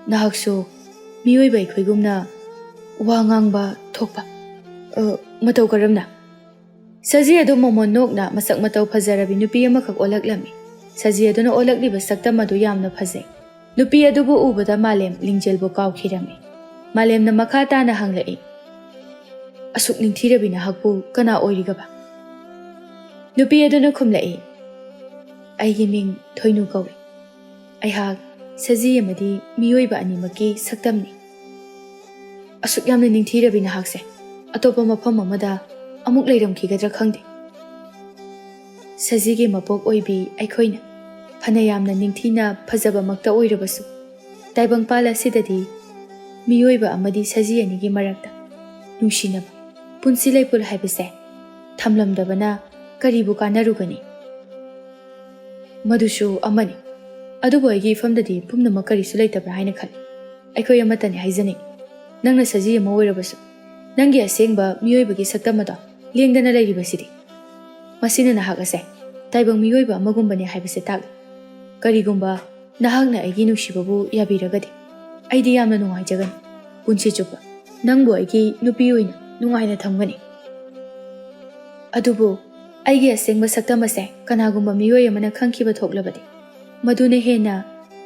"ꯅꯍꯥꯛꯁꯨ ꯃꯤꯑꯣꯏꯕ ꯑꯩꯈꯣꯏꯒꯨꯝꯅ ꯋꯥ ꯉꯥꯡꯕ ꯊꯣꯛꯄ, ꯑ, ꯃꯇꯧ ꯀꯔꯝꯅ?" ꯁꯖꯤ ꯑꯗꯨ ꯃꯣꯃꯣꯟ ꯅꯣꯛꯅ ꯃꯁꯛ ꯃꯇꯧ ꯐꯖꯔꯕꯤ ꯅꯨꯄꯤ ꯑꯃꯈꯛ ꯑꯣꯜꯂꯛꯂꯝꯃꯤ꯫ ꯁꯖꯤ ꯑꯗꯨꯅ ꯑꯣꯜꯂꯛꯂꯤꯕ ꯁꯛꯇꯝ ꯑꯗꯨ ꯌꯥꯝꯅ ꯐꯖꯩ꯫ ꯅꯨꯄꯤ ꯑꯗꯨꯕꯨ ꯎꯕꯗ ꯃꯥꯂꯦꯝ ꯂꯤꯡꯖꯦꯜꯕꯨ ꯀꯥꯎꯈꯤꯔꯝꯃꯤ꯫ ꯃꯥꯂꯦꯝꯅ ꯃꯈꯥ ꯇꯥꯅ ꯍꯪꯂꯛꯏ, "ꯑꯁꯨꯛ ꯅꯤꯡꯊꯤꯔꯕꯤ ꯅꯍꯥꯛꯄꯨ ꯀꯅꯥ ꯑꯣꯏꯔꯤꯒꯕ?" ꯅꯨꯄꯤ ꯑꯗꯨꯅ ꯈꯨꯝꯂꯛꯏ, "ꯑꯩꯒꯤ ꯃꯤꯡ ꯊꯣꯏꯅꯨ ꯀꯧꯏ꯫ ꯑꯩꯍꯥꯛ ꯁꯖꯤ ꯑꯃꯗꯤ ꯃꯤꯑꯣꯏꯕ ꯑꯅꯤꯃꯛꯀꯤ ꯁꯛꯇꯝꯅꯤ꯫ ꯑꯁꯨꯛ ꯌꯥꯝꯅ ꯅꯤꯡꯊꯤꯔꯕꯤ ꯅꯍꯥꯛꯁꯦ ꯑꯇꯣꯞꯄ ꯃꯐꯝ ꯑꯃꯗ ꯑꯃꯨꯛ ꯂꯩꯔꯝꯈꯤꯒꯗ꯭ꯔꯥ ꯈꯪꯗꯦ꯫ ꯁꯖꯤꯒꯤ ꯃꯄꯣꯛ ꯑꯣꯏꯕꯤ ꯑꯩꯈꯣꯏꯅ ꯐꯅ ꯌꯥꯝꯅ ꯅꯤꯡꯊꯤꯅ ꯐꯖꯕꯃꯛꯇ ꯑꯣꯏꯔꯕꯁꯨ, ꯇꯥꯏꯕꯪꯄꯥꯜ ꯑꯁꯤꯗꯗꯤ ꯃꯤꯑꯣꯏꯕ ꯑꯃꯗꯤ ꯁꯖꯤ ꯑꯅꯤꯒꯤ ꯃꯔꯛꯇ ꯅꯨꯡꯁꯤꯅꯕ, ꯄꯨꯟꯁꯤ ꯂꯩꯄꯨꯜ ꯍꯥꯏꯕꯁꯦ ꯊꯝꯂꯝꯗꯕꯅ ꯀꯔꯤꯕꯨ ꯀꯥꯟꯅꯔꯨꯒꯅꯤ?" "ꯃꯗꯨꯁꯨ ꯑꯃꯅꯤ꯫ ꯑꯗꯨꯕꯨ ꯑꯩꯒꯤ ꯏꯐꯝꯗꯗꯤ ꯄꯨꯝꯅꯃꯛ ꯀꯔꯤꯁꯨ ꯂꯩꯇꯕ꯭ꯔꯥ ꯍꯥꯏꯅ ꯈꯜꯂꯤ꯫ ꯑꯩꯈꯣꯏ ꯑꯃꯠꯇꯅꯤ ꯍꯥꯏꯖꯅꯤꯡꯏ꯫ ꯅꯪꯅ ꯁꯖꯤ ꯑꯃ ꯑꯣꯏꯔꯕꯁꯨ, ꯅꯪꯒꯤ ꯑꯁꯦꯡꯕ ꯃꯤꯑꯣꯏꯕꯒꯤ ꯁꯛꯇꯝ ꯑꯗꯣ ꯂꯦꯡꯗꯅ ꯂꯩꯔꯤꯕꯁꯤꯗꯤ꯫ ꯃꯁꯤꯅ ꯅꯍꯥꯛ ꯑꯁꯦ ꯇꯥꯏꯕꯪ ꯃꯤꯑꯣꯏꯕ ꯑꯃꯒꯨꯝꯕꯅꯤ ꯍꯥꯏꯕꯁꯦ ꯇꯥꯛꯂꯤ꯫ ꯀꯔꯤꯒꯨꯝꯕ ꯅꯍꯥꯛꯅ ꯑꯩꯒꯤ ꯅꯨꯡꯁꯤꯕꯕꯨ ꯌꯥꯕꯤꯔꯒꯗꯤ, ꯑꯩꯗꯤ ꯌꯥꯝꯅ ꯅꯨꯡꯉꯥꯏꯖꯒꯅꯤ꯫ ꯄꯨꯟꯁꯤ ꯆꯨꯞꯄ ꯅꯪꯕꯨ ꯑꯩꯒꯤ ꯅꯨꯄꯤ ꯑꯣꯏꯅ ꯅꯨꯡꯉꯥꯏꯅ ꯊꯝꯒꯅꯤ꯫ ꯑꯗꯨꯕꯨ ꯑꯩꯒꯤ ꯑꯁꯦꯡꯕ ꯁꯛꯇꯝ ꯑꯁꯦ ꯀꯅꯥꯒꯨꯝꯕ ꯃꯤꯑꯣꯏ ꯑꯃꯅ ꯈꯪꯈꯤꯕ ꯊꯣꯛꯂꯕꯗꯤ, ꯃꯗꯨꯅ ꯍꯦꯟꯅ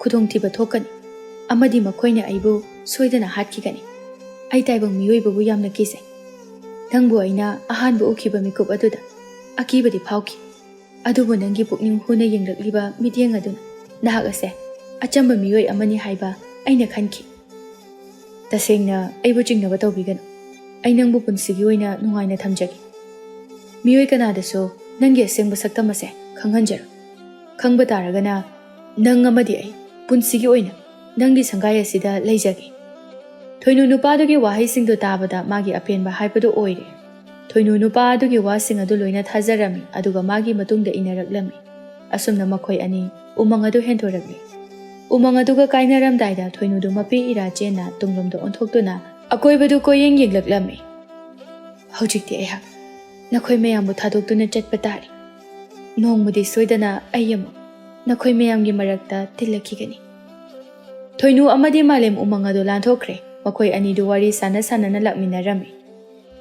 ꯈꯨꯗꯣꯡꯊꯤꯕ ꯊꯣꯛꯀꯅꯤ, ꯑꯃꯗꯤ ꯃꯈꯣꯏꯅ ꯑꯩꯕꯨ ꯁꯣꯏꯗꯅ ꯍꯥꯠꯈꯤꯒꯅꯤ꯫ ꯑꯩ ꯇꯥꯏꯕꯪ ꯃꯤꯑꯣꯏꯕꯕꯨ ꯌꯥꯝꯅ ꯀꯤꯖꯩ꯫ ꯅꯪꯕꯨ ꯑꯩꯅ ꯑꯍꯥꯟꯕ ꯎꯈꯤꯕ ꯃꯤꯀꯨꯞ ꯑꯗꯨꯗ ꯑꯀꯤꯕꯗꯤ ꯐꯥꯎꯈꯤ, ꯑꯗꯨꯕꯨ ꯅꯪꯒꯤ ꯄꯨꯛꯅꯤꯡ ꯍꯨꯅ ꯌꯦꯡꯂꯛꯂꯤꯕ ꯃꯤꯠꯌꯦꯡ ꯑꯗꯨꯅ ꯅꯍꯥꯛ ꯑꯁꯦ ꯑꯆꯝꯕ ꯃꯤꯑꯣꯏ ꯑꯃꯅꯤ ꯍꯥꯏꯕ ꯑꯩꯅ ꯈꯟꯈꯤ꯫ ꯇꯁꯦꯡꯅ ꯑꯩꯕꯨ ꯆꯤꯡꯅꯕ ꯇꯧꯕꯤꯒꯅꯨ꯫ ꯑꯩ ꯅꯪꯕꯨ ꯄꯨꯟꯁꯤꯒꯤ ꯑꯣꯏꯅ ꯅꯨꯡꯉꯥꯏꯅ ꯊꯝꯖꯒꯦ꯫ ꯃꯤꯑꯣꯏ ꯀꯅꯥꯗꯁꯨ ꯅꯪꯒꯤ ꯑꯁꯦꯡꯕ ꯁꯛꯇꯝ ꯑꯁꯦ ꯈꯪꯍꯟꯖꯔꯣꯏ꯫ ꯈꯪꯕ ꯇꯥꯔꯒꯅ ꯅꯪ ꯑꯃꯗꯤ ꯑꯩ ꯄꯨꯟꯁꯤꯒꯤ ꯑꯣꯏꯅ ꯅꯪꯒꯤ ꯁꯪꯒꯥꯏ ꯑꯁꯤꯗ ꯂꯩꯖꯒꯦ꯫ ꯊꯣꯏꯅꯨ ꯅꯨꯄꯥꯗꯨꯒꯤ ꯋꯥꯍꯩꯁꯤꯡꯗꯨ ꯇꯥꯕꯗ ꯃꯥꯒꯤ ꯑꯄꯦꯟꯕ ꯍꯥꯏꯕꯗꯨ ꯑꯣꯏꯔꯦ꯫ ꯊꯣꯏꯅꯨ ꯅꯨꯄꯥ ꯑꯗꯨꯒꯤ ꯋꯥꯁꯤꯡ ꯑꯗꯨ ꯂꯣꯏꯅ ꯊꯥꯖꯔꯝꯃꯤ, ꯑꯗꯨꯒ ꯃꯥꯒꯤ ꯃꯇꯨꯡꯗ ꯏꯟꯅꯔꯛꯂꯝꯃꯤ꯫ ꯑꯁꯨꯝꯅ ꯃꯈꯣꯏ ꯑꯅꯤ ꯎꯃꯪ ꯑꯗꯨ ꯍꯦꯟꯗꯣꯔꯛꯂꯤ꯫ ꯎꯃꯪ ꯑꯗꯨꯒ ꯀꯥꯏꯅꯔꯝꯗꯥꯏꯗ ꯊꯣꯏꯅꯨꯗꯨ ꯃꯄꯤ ꯏꯔꯥ ꯆꯦꯟꯅ ꯇꯨꯡꯂꯣꯝꯗ ꯑꯣꯟꯊꯣꯛꯇꯨꯅ ꯑꯀꯣꯏꯕꯗꯨ ꯀꯣꯏꯌꯦꯡ ꯌꯦꯡꯂꯛꯂꯝꯃꯤ꯫ "ꯍꯧꯖꯤꯛꯇꯤ ꯑꯩꯍꯥꯛ ꯅꯈꯣꯏ ꯃꯌꯥꯝꯕꯨ ꯊꯥꯗꯣꯛꯇꯨꯅ ꯆꯠꯄ ꯇꯥꯔꯦ꯫ ꯅꯣꯡꯃꯗꯤ ꯁꯣꯏꯗꯅ ꯑꯩ ꯑꯃꯨꯛ ꯅꯈꯣꯏ ꯃꯌꯥꯝꯒꯤ ꯃꯔꯛꯇ ꯇꯤꯜꯂꯛꯈꯤꯒꯅꯤ꯫" ꯊꯣꯏꯅꯨ ꯑꯃꯗꯤ ꯃꯥꯂꯦꯝ ꯎꯃꯪ ꯑꯗꯨ ꯂꯥꯟꯊꯣꯛꯈ꯭ꯔꯦ꯫ ꯃꯈꯣꯏ ꯑꯅꯤꯗꯨ ꯋꯥꯔꯤ ꯁꯥꯟꯅ ꯁꯥꯟꯅꯅ ꯂꯥꯛꯃꯤꯟꯅꯔꯝꯃꯤ꯫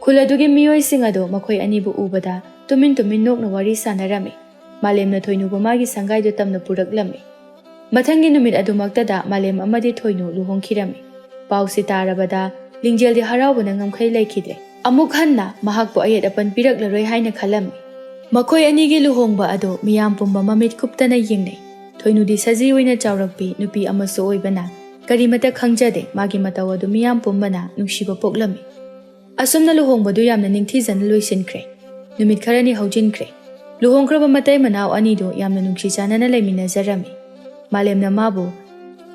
ꯈꯨꯜ ꯑꯗꯨꯒꯤ ꯃꯤꯑꯣꯏꯁꯤꯡ ꯑꯗꯨ ꯃꯈꯣꯏ ꯑꯅꯤꯕꯨ ꯎꯕꯗ ꯇꯨꯃꯤꯟ ꯇꯨꯃꯤꯟ ꯅꯣꯛꯅ ꯋꯥꯔꯤ ꯁꯥꯟꯅꯔꯝꯃꯤ꯫ ꯃꯥꯂꯦꯝꯅ ꯊꯣꯏꯅꯨꯕꯨ ꯃꯥꯒꯤ ꯁꯪꯒꯥꯏꯗꯨ ꯇꯝꯅ ꯄꯨꯔꯛꯂꯝꯃꯤ꯫ ꯃꯊꯪꯒꯤ ꯅꯨꯃꯤꯠ ꯑꯗꯨꯃꯛꯇꯗ ꯃꯥꯂꯦꯝ ꯑꯃꯗꯤ ꯊꯣꯏꯅꯨ ꯂꯨꯍꯣꯡꯈꯤꯔꯝꯃꯤ꯫ ꯄꯥꯎꯁꯤ ꯇꯥꯔꯕꯗ ꯂꯤꯡꯖꯦꯜꯗꯤ ꯍꯔꯥꯎꯕꯅ ꯉꯝꯈꯩ ꯂꯩꯈꯤꯗ꯭ꯔꯦ꯫ ꯑꯃꯨꯛ ꯍꯟꯅ ꯃꯍꯥꯛꯄꯨ ꯑꯌꯦꯠ ꯑꯄꯟ ꯄꯤꯔꯛꯂꯔꯣꯏ ꯍꯥꯏꯅ ꯈꯜꯂꯝꯃꯤ꯫ ꯃꯈꯣꯏ ꯑꯅꯤꯒꯤ ꯂꯨꯍꯣꯡꯕ ꯑꯗꯨ ꯃꯤꯌꯥꯝ ꯄꯨꯝꯕ ꯃꯃꯤꯠ ꯀꯨꯞꯇꯅ ꯌꯦꯡꯅꯩ꯫ ꯊꯣꯏꯅꯨꯗꯤ ꯁꯖꯤ ꯑꯣꯏꯅ ꯆꯥꯎꯔꯛꯄꯤ ꯅꯨꯄꯤ ꯑꯃꯁꯨ ꯑꯣꯏꯕꯅ ꯀꯔꯤꯃꯠꯇ ꯈꯪꯖꯗꯦ꯫ ꯃꯥꯒꯤ ꯃꯇꯧ ꯑꯗꯨ ꯃꯤꯌꯥꯝ ꯄꯨꯝꯕꯅ ꯅꯨꯡꯁꯤꯕ ꯄꯣꯛꯂꯝꯃꯤ꯫ ꯑꯁꯨꯝꯅ ꯂꯨꯍꯣꯡꯕꯗꯨ ꯌꯥꯝꯅ ꯅꯤꯡꯊꯤꯖꯅ ꯂꯣꯏꯁꯤꯟꯈ꯭ꯔꯦ꯫ ꯅꯨꯃꯤꯠ ꯈꯔꯅꯤ ꯍꯧꯖꯤꯟꯈ꯭ꯔꯦ꯫ ꯂꯨꯍꯣꯡꯈ꯭ꯔꯕ ꯃꯇꯩ ꯃꯅꯥꯎ ꯑꯅꯤꯗꯨ ꯌꯥꯝꯅ ꯅꯨꯡꯁꯤ ꯆꯥꯟꯅꯅ ꯂꯩꯃꯤꯟꯅꯖꯔꯝꯃꯤ꯫ ꯃꯥꯂꯦꯝꯅ ꯃꯥꯕꯨ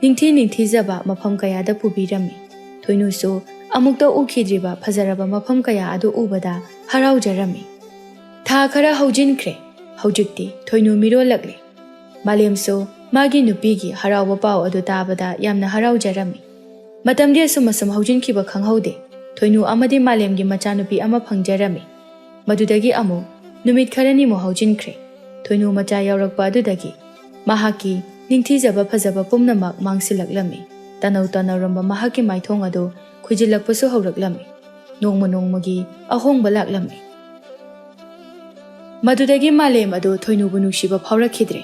ꯅꯤꯡꯊꯤ ꯅꯤꯡꯊꯤꯖꯕ ꯃꯐꯝ ꯀꯌꯥꯗ ꯄꯨꯕꯤꯔꯝꯃꯤ꯫ ꯊꯣꯏꯅꯨꯁꯨ ꯑꯃꯨꯛꯇ ꯎꯈꯤꯗ꯭ꯔꯤꯕ ꯐꯖꯔꯕ ꯃꯐꯝ ꯀꯌꯥ ꯑꯗꯨ ꯎꯕꯗ ꯍꯔꯥꯎꯖꯔꯝꯃꯤ꯫ ꯊꯥ ꯈꯔ ꯍꯧꯖꯤꯟꯈ꯭ꯔꯦ꯫ ꯍꯧꯖꯤꯛꯇꯤ ꯊꯣꯏꯅꯨ ꯃꯤꯔꯣꯜꯂꯛꯂꯦ꯫ ꯃꯥꯂꯦꯝꯁꯨ ꯃꯥꯒꯤ ꯅꯨꯄꯤꯒꯤ ꯍꯔꯥꯎꯕ ꯄꯥꯎ ꯑꯗꯨ ꯇꯥꯕꯗ ꯌꯥꯝꯅ ꯍꯔꯥꯎꯖꯔꯝꯃꯤ꯫ ꯃꯇꯝꯗꯤ ꯑꯁꯨꯝ ꯑꯁꯨꯝ ꯍꯧꯖꯤꯟꯈꯤꯕ ꯈꯪꯍꯧꯗꯦ꯫ ꯊꯣꯏꯅꯨ ꯑꯃꯗꯤ ꯃꯥꯂꯦꯝꯒꯤ ꯃꯆꯥꯅꯨꯄꯤ ꯑꯃ ꯐꯪꯖꯔꯝꯃꯤ꯫ ꯃꯗꯨꯗꯒꯤ ꯑꯃꯨꯛ ꯅꯨꯃꯤꯠ ꯈꯔꯅꯤꯃꯨꯛ ꯍꯧꯖꯤꯟꯈ꯭ꯔꯦ꯫ ꯊꯣꯏꯅꯨ ꯃꯆꯥ ꯌꯥꯎꯔꯛꯄ ꯑꯗꯨꯗꯒꯤ ꯃꯍꯥꯛꯀꯤ ꯅꯤꯡꯊꯤꯖꯕ ꯐꯖꯕ ꯄꯨꯝꯅꯃꯛ ꯃꯥꯡꯁꯤꯜꯂꯛꯂꯝꯃꯤ꯫ ꯇꯅꯧ ꯇꯅꯧꯔꯝꯕ ꯃꯍꯥꯛꯀꯤ ꯃꯥꯏꯊꯣꯡ ꯑꯗꯨ ꯄꯨꯁꯤꯜꯂꯛꯄꯁꯨ ꯍꯧꯔꯛꯂꯝꯃꯤ꯫ ꯅꯣꯡꯃ ꯅꯣꯡꯃꯒꯤ ꯑꯍꯣꯡꯕ ꯂꯥꯛꯂꯝꯃꯤ꯫ ꯃꯗꯨꯗꯒꯤ ꯃꯥꯂꯦꯝ ꯑꯗꯨ ꯊꯣꯏꯅꯨꯕꯨ ꯅꯨꯡꯁꯤꯕ ꯐꯥꯎꯔꯛꯈꯤꯗ꯭ꯔꯦ꯫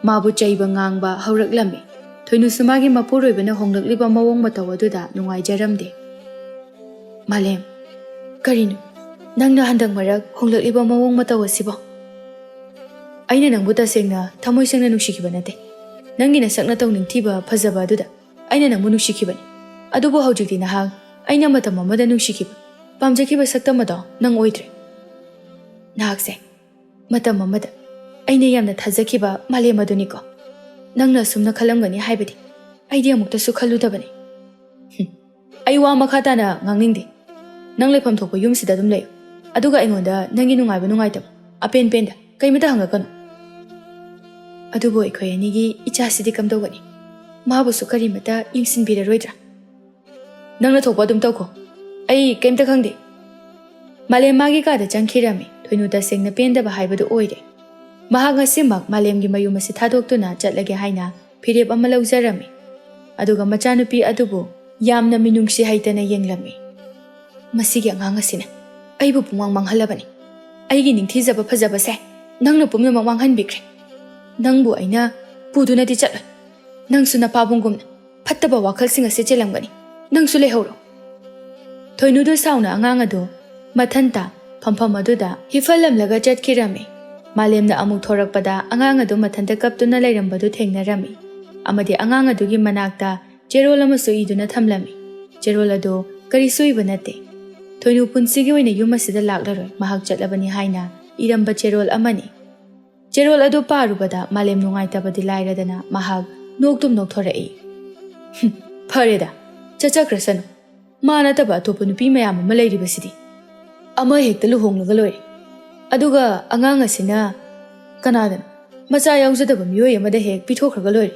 ꯃꯥꯕꯨ ꯆꯩꯕ ꯉꯥꯡꯕ ꯍꯧꯔꯛꯂꯝꯃꯤ꯫ ꯊꯣꯏꯅꯨꯁꯨ ꯃꯥꯒꯤ ꯃꯄꯨꯔꯣꯏꯕꯅ ꯍꯣꯡꯂꯛꯂꯤꯕ ꯃꯑꯣꯡ ꯃꯇꯧ ꯑꯗꯨꯗ ꯅꯨꯡꯉꯥꯏꯖꯔꯝꯗꯦ꯫ "ꯃꯥꯂꯦꯝ, ꯀꯔꯤꯅꯣ ꯅꯪꯅ ꯍꯟꯗꯛ ꯃꯔꯛ ꯍꯣꯡꯂꯛꯂꯤꯕ ꯃꯑꯣꯡ ꯃꯇꯧ ꯑꯁꯤꯕꯣ?" "ꯑꯩꯅ ꯅꯪꯕꯨ ꯇꯁꯦꯡꯅ ꯊꯃꯣꯏ ꯁꯦꯡꯅ ꯅꯨꯡꯁꯤꯈꯤꯕ ꯅꯠꯇꯦ꯫ ꯅꯪꯒꯤ ꯅꯁꯛ ꯅꯇꯧ ꯅꯤꯡꯊꯤꯕ ꯐꯖꯕ ꯑꯗꯨꯗ ꯑꯩꯅ ꯅꯪꯕꯨ ꯅꯨꯡꯁꯤꯈꯤꯕꯅꯤ꯫ ꯑꯗꯨꯕꯨ ꯍꯧꯖꯤꯛꯇꯤ ꯅꯍꯥꯛ ꯑꯩꯅ ꯃꯇꯝ ꯑꯃꯗ ꯅꯨꯡꯁꯤꯈꯤꯕ, ꯄꯥꯝꯖꯈꯤꯕ ꯁꯛꯇꯝ ꯑꯗꯣ ꯅꯪ ꯑꯣꯏꯗ꯭ꯔꯦ꯫ ꯅꯍꯥꯛꯁꯦ ꯃꯇꯝ ꯑꯃꯗ ꯑꯩꯅ ꯌꯥꯝꯅ ꯊꯥꯖꯈꯤꯕ ꯃꯥꯂꯦꯝ ꯑꯗꯨꯅꯤꯀꯣ꯫ ꯅꯪꯅ ꯑꯁꯨꯝꯅ ꯈꯜꯂꯝꯒꯅꯤ ꯍꯥꯏꯕꯗꯤ ꯑꯩꯗꯤ ꯑꯃꯨꯛꯇꯁꯨ ꯈꯜꯂꯨꯗꯕꯅꯤ꯫ ꯍꯨꯝ, ꯑꯩ ꯋꯥ ꯃꯈꯥ ꯇꯥꯅ ꯉꯥꯡꯅꯤꯡꯗꯦ꯫ ꯅꯪ ꯂꯩꯐꯝ ꯊꯣꯛꯄ ꯌꯨꯝꯁꯤꯗ ꯑꯗꯨꯝ ꯂꯩꯌꯨ꯫ ꯑꯗꯨꯒ ꯑꯩꯉꯣꯟꯗ ꯅꯪꯒꯤ ꯅꯨꯡꯉꯥꯏꯕ ꯅꯨꯡꯉꯥꯏꯇꯕ, ꯑꯄꯦꯟ ꯄꯦꯟꯗ ꯀꯩꯃꯇ ꯍꯪꯉꯛꯀꯅꯨ꯫ ꯑꯗꯨꯕꯨ ꯑꯩꯈꯣꯏ ꯑꯅꯤꯒꯤ ꯏꯆꯥꯁꯤꯗꯤ ꯀꯝꯗꯧꯒꯅꯤ? ꯃꯥꯕꯨꯁꯨ ꯀꯔꯤꯃꯇ ꯌꯦꯡꯁꯤꯟꯕꯤꯔꯔꯣꯏꯗ꯭ꯔꯥ?" "ꯅꯪꯅ ꯊꯣꯛꯄ ꯑꯗꯨꯝ ꯇꯧꯈꯣ꯫ ꯑꯩ ꯀꯩꯝꯇ ꯈꯪꯗꯦ꯫" ꯃꯥꯂꯦꯝ ꯃꯥꯒꯤ ꯀꯥꯗ ꯆꯪꯈꯤꯔꯝꯃꯤ꯫ ꯊꯣꯏꯅꯨ ꯇꯁꯦꯡꯅ ꯄꯦꯟꯗꯕ ꯍꯥꯏꯕꯗꯨ ꯑꯣꯏꯔꯦ꯫ ꯃꯍꯥꯛ ꯉꯁꯤꯃꯛ ꯃꯥꯂꯦꯝꯒꯤ ꯃꯌꯨꯝ ꯑꯁꯤ ꯊꯥꯗꯣꯛꯇꯨꯅ ꯆꯠꯂꯒꯦ ꯍꯥꯏꯅ ꯐꯤꯔꯦꯞ ꯑꯃ ꯂꯧꯖꯔꯝꯃꯤ꯫ ꯑꯗꯨꯒ ꯃꯆꯥꯅꯨꯄꯤ ꯑꯗꯨꯕꯨ ꯌꯥꯝꯅ ꯃꯤꯅꯨꯡꯁꯤ ꯍꯩꯇꯅ ꯌꯦꯡꯂꯝꯃꯤ꯫ "ꯃꯁꯤꯒꯤ ꯑꯉꯥꯡ ꯑꯁꯤꯅ ꯑꯩꯕꯨ ꯄꯨꯡꯃꯥꯡ ꯃꯥꯡꯍꯜꯂꯕꯅꯤ꯫ ꯑꯩꯒꯤ ꯅꯤꯡꯊꯤꯖꯕ ꯐꯖꯕꯁꯦ ꯅꯪꯅ ꯄꯨꯝꯅꯃꯛ ꯃꯥꯡꯍꯟꯕꯤꯈ꯭ꯔꯦ꯫ ꯅꯪꯕꯨ ꯑꯩꯅ ꯄꯨꯗꯨꯅꯗꯤ ꯆꯠꯂꯣꯏ꯫ ꯅꯪꯁꯨ ꯅꯄꯥꯕꯨꯡꯒꯨꯝꯅ ꯐꯠꯇꯕ ꯋꯥꯈꯜꯁꯤꯡ ꯑꯁꯤ ꯆꯦꯜꯂꯝꯒꯅꯤ꯫ ꯅꯪꯁꯨ ꯂꯩꯍꯧꯔꯣ꯫" ꯊꯣꯏꯅꯨꯗꯨ ꯁꯥꯎꯅ ꯑꯉꯥꯡ ꯑꯗꯨ ꯃꯊꯟꯇ ꯐꯝꯐꯝ ꯑꯗꯨꯗ ꯍꯤꯐꯜꯂꯝꯂꯒ ꯆꯠꯈꯤꯔꯝꯃꯤ꯫ ꯃꯥꯂꯦꯝꯅ ꯑꯃꯨꯛ ꯊꯣꯔꯛꯄꯗ ꯑꯉꯥꯡ ꯑꯗꯨ ꯃꯊꯟꯇ ꯀꯞꯇꯨꯅ ꯂꯩꯔꯝꯕꯗꯨ ꯊꯦꯡꯅꯔꯝꯃꯤ꯫ ꯑꯃꯗꯤ ꯑꯉꯥꯡ ꯑꯗꯨꯒꯤ ꯃꯅꯥꯛꯇ ꯆꯦꯔꯣꯜ ꯑꯃꯁꯨ ꯏꯗꯨꯅ ꯊꯝꯂꯝꯃꯤ꯫ ꯆꯦꯔꯣꯜ ꯑꯗꯨ ꯀꯔꯤꯁꯨ ꯏꯕ ꯅꯠꯇꯦ꯫ ꯊꯣꯏꯅꯨ ꯄꯨꯟꯁꯤꯒꯤ ꯑꯣꯏꯅ ꯌꯨꯝ ꯑꯁꯤꯗ ꯂꯥꯛꯂꯔꯣꯏ, ꯃꯍꯥꯛ ꯆꯠꯂꯕꯅꯤ ꯍꯥꯏꯅ ꯏꯔꯝꯕ ꯆꯦꯔꯣꯜ ꯑꯃꯅꯤ꯫ ꯆꯦꯔꯣꯜ ꯑꯗꯨ ꯄꯥꯔꯨꯕꯗ ꯃꯥꯂꯦꯝ ꯅꯨꯡꯉꯥꯏꯇꯕꯗꯤ ꯂꯥꯏꯔꯗꯅ ꯃꯍꯥꯛ ꯅꯣꯛꯇꯨꯝ ꯅꯣꯛꯊꯣꯔꯛꯏ꯫ "ꯍꯨꯝ, ꯐꯔꯦꯗ, ꯆꯠꯆꯈ꯭ꯔꯁꯅꯨ꯫ ꯃꯥ ꯅꯠꯇꯕ ꯑꯇꯣꯞꯄ ꯅꯨꯄꯤ ꯃꯌꯥꯝ ꯑꯃ ꯂꯩꯔꯤꯕꯁꯤꯗꯤ꯫ ꯑꯃ ꯍꯦꯛꯇ ꯂꯨꯍꯣꯡꯂꯒ ꯂꯣꯏꯔꯦ꯫ ꯑꯗꯨꯒ ꯑꯉꯥꯡ ꯑꯁꯤꯅ ꯀꯅꯥꯗꯅꯣ ꯃꯆꯥ ꯌꯥꯎꯖꯗꯕ ꯃꯤꯑꯣꯏ ꯑꯃꯗ ꯍꯦꯛ ꯄꯤꯊꯣꯛꯈ꯭ꯔꯒ ꯂꯣꯏꯔꯦ꯫"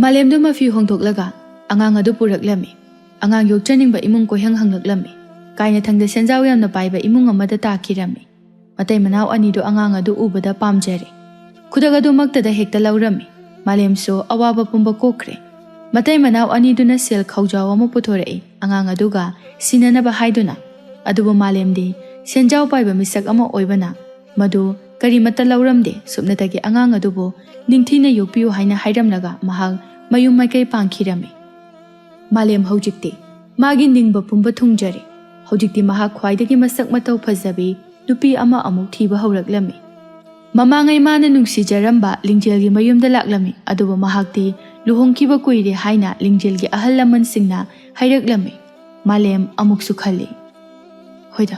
ꯃꯥꯂꯦꯝꯗꯨ ꯃꯐꯤ ꯍꯣꯡꯗꯣꯛꯂꯒ ꯑꯉꯥꯡ ꯑꯗꯨ ꯄꯨꯔꯛꯂꯝꯃꯤ꯫ ꯑꯉꯥꯡ ꯌꯣꯛꯆꯅꯤꯡꯕ ꯏꯃꯨꯡ ꯀꯣꯏꯍꯪ ꯍꯪꯂꯛꯂꯝꯃꯤ꯫ ꯀꯥꯏꯅꯊꯪꯗ ꯁꯦꯟꯖꯥꯎ ꯌꯥꯝꯅ ꯄꯥꯏꯕ ꯏꯃꯨꯡ ꯑꯃꯗ ꯇꯥꯈꯤꯔꯝꯃꯤ꯫ ꯃꯇꯩ ꯃꯅꯥꯎ ꯑꯅꯤꯗꯨ ꯑꯉꯥꯡ ꯑꯗꯨ ꯎꯕꯗ ꯄꯥꯝꯖꯔꯦ꯫ ꯈꯨꯗꯛ ꯑꯗꯨꯃꯛꯇꯗ ꯍꯦꯛꯇ ꯂꯧꯔꯝꯃꯤ꯫ ꯃꯥꯂꯦꯝꯁꯨ ꯑꯋꯥꯕ ꯄꯨꯝꯕ ꯀꯣꯛꯈ꯭ꯔꯦ꯫ ꯃꯇꯩ ꯃꯅꯥꯎ ꯑꯅꯤꯗꯨꯅ ꯁꯦꯜ ꯈꯧꯖꯥꯎ ꯑꯃ ꯄꯨꯊꯣꯔꯛꯏ ꯑꯉꯥꯡ ꯑꯗꯨꯒ ꯁꯤꯟꯅꯅꯕ ꯍꯥꯏꯗꯨꯅ꯫ ꯑꯗꯨꯕꯨ ꯃꯥꯂꯦꯝꯗꯤ ꯁꯦꯟꯖꯥꯎ ꯄꯥꯏꯕ ꯃꯤꯁꯛ ꯑꯃ ꯑꯣꯏꯕꯅ ꯃꯗꯨ ꯀꯔꯤꯃꯠꯇ ꯂꯧꯔꯝꯗꯦ꯫ ꯁꯨꯞꯅꯇꯒꯤ ꯑꯉꯥꯡ ꯑꯗꯨꯕꯨ ꯅꯤꯡꯊꯤꯅ ꯌꯣꯛꯄꯤꯌꯨ ꯍꯥꯏꯅ ꯍꯥꯏꯔꯝꯂꯒ ꯃꯍꯥꯛ ꯃꯌꯨꯝ ꯃꯥꯏꯀꯩ ꯄꯥꯡꯈꯤꯔꯝꯃꯤ꯫ ꯃꯥꯂꯦꯝ ꯍꯧꯖꯤꯛꯇꯤ ꯃꯥꯒꯤ ꯅꯤꯡꯕ ꯄꯨꯝꯕ ꯊꯨꯡꯖꯔꯦ꯫ ꯍꯧꯖꯤꯛꯇꯤ ꯃꯍꯥꯛ ꯈ꯭ꯋꯥꯏꯗꯒꯤ ꯃꯁꯛ ꯃꯇꯧ ꯐꯖꯕꯤ ꯅꯨꯄꯤ ꯑꯃ ꯑꯃꯨꯛ ꯊꯤꯕ ꯍꯧꯔꯛꯂꯝꯃꯤ꯫ ꯃꯃꯥꯡꯉꯩ ꯃꯥꯅ ꯅꯨꯡꯁꯤꯖꯔꯝꯕ ꯂꯤꯡꯖꯦꯜꯒꯤ ꯃꯌꯨꯝꯗ ꯂꯥꯛꯂꯝꯃꯤ, ꯑꯗꯨꯕꯨ ꯃꯍꯥꯛꯇꯤ ꯂꯨꯍꯣꯡꯈꯤꯕ ꯀꯨꯏꯔꯦ ꯍꯥꯏꯅ ꯂꯤꯡꯖꯦꯜꯒꯤ ꯑꯍꯜ ꯂꯃꯟꯁꯤꯡꯅ ꯍꯥꯏꯔꯛꯂꯝꯃꯤ꯫ ꯃꯥꯂꯦꯝ ꯑꯃꯨꯛꯁꯨ ꯈꯜꯂꯤ, "ꯍꯣꯏꯗ,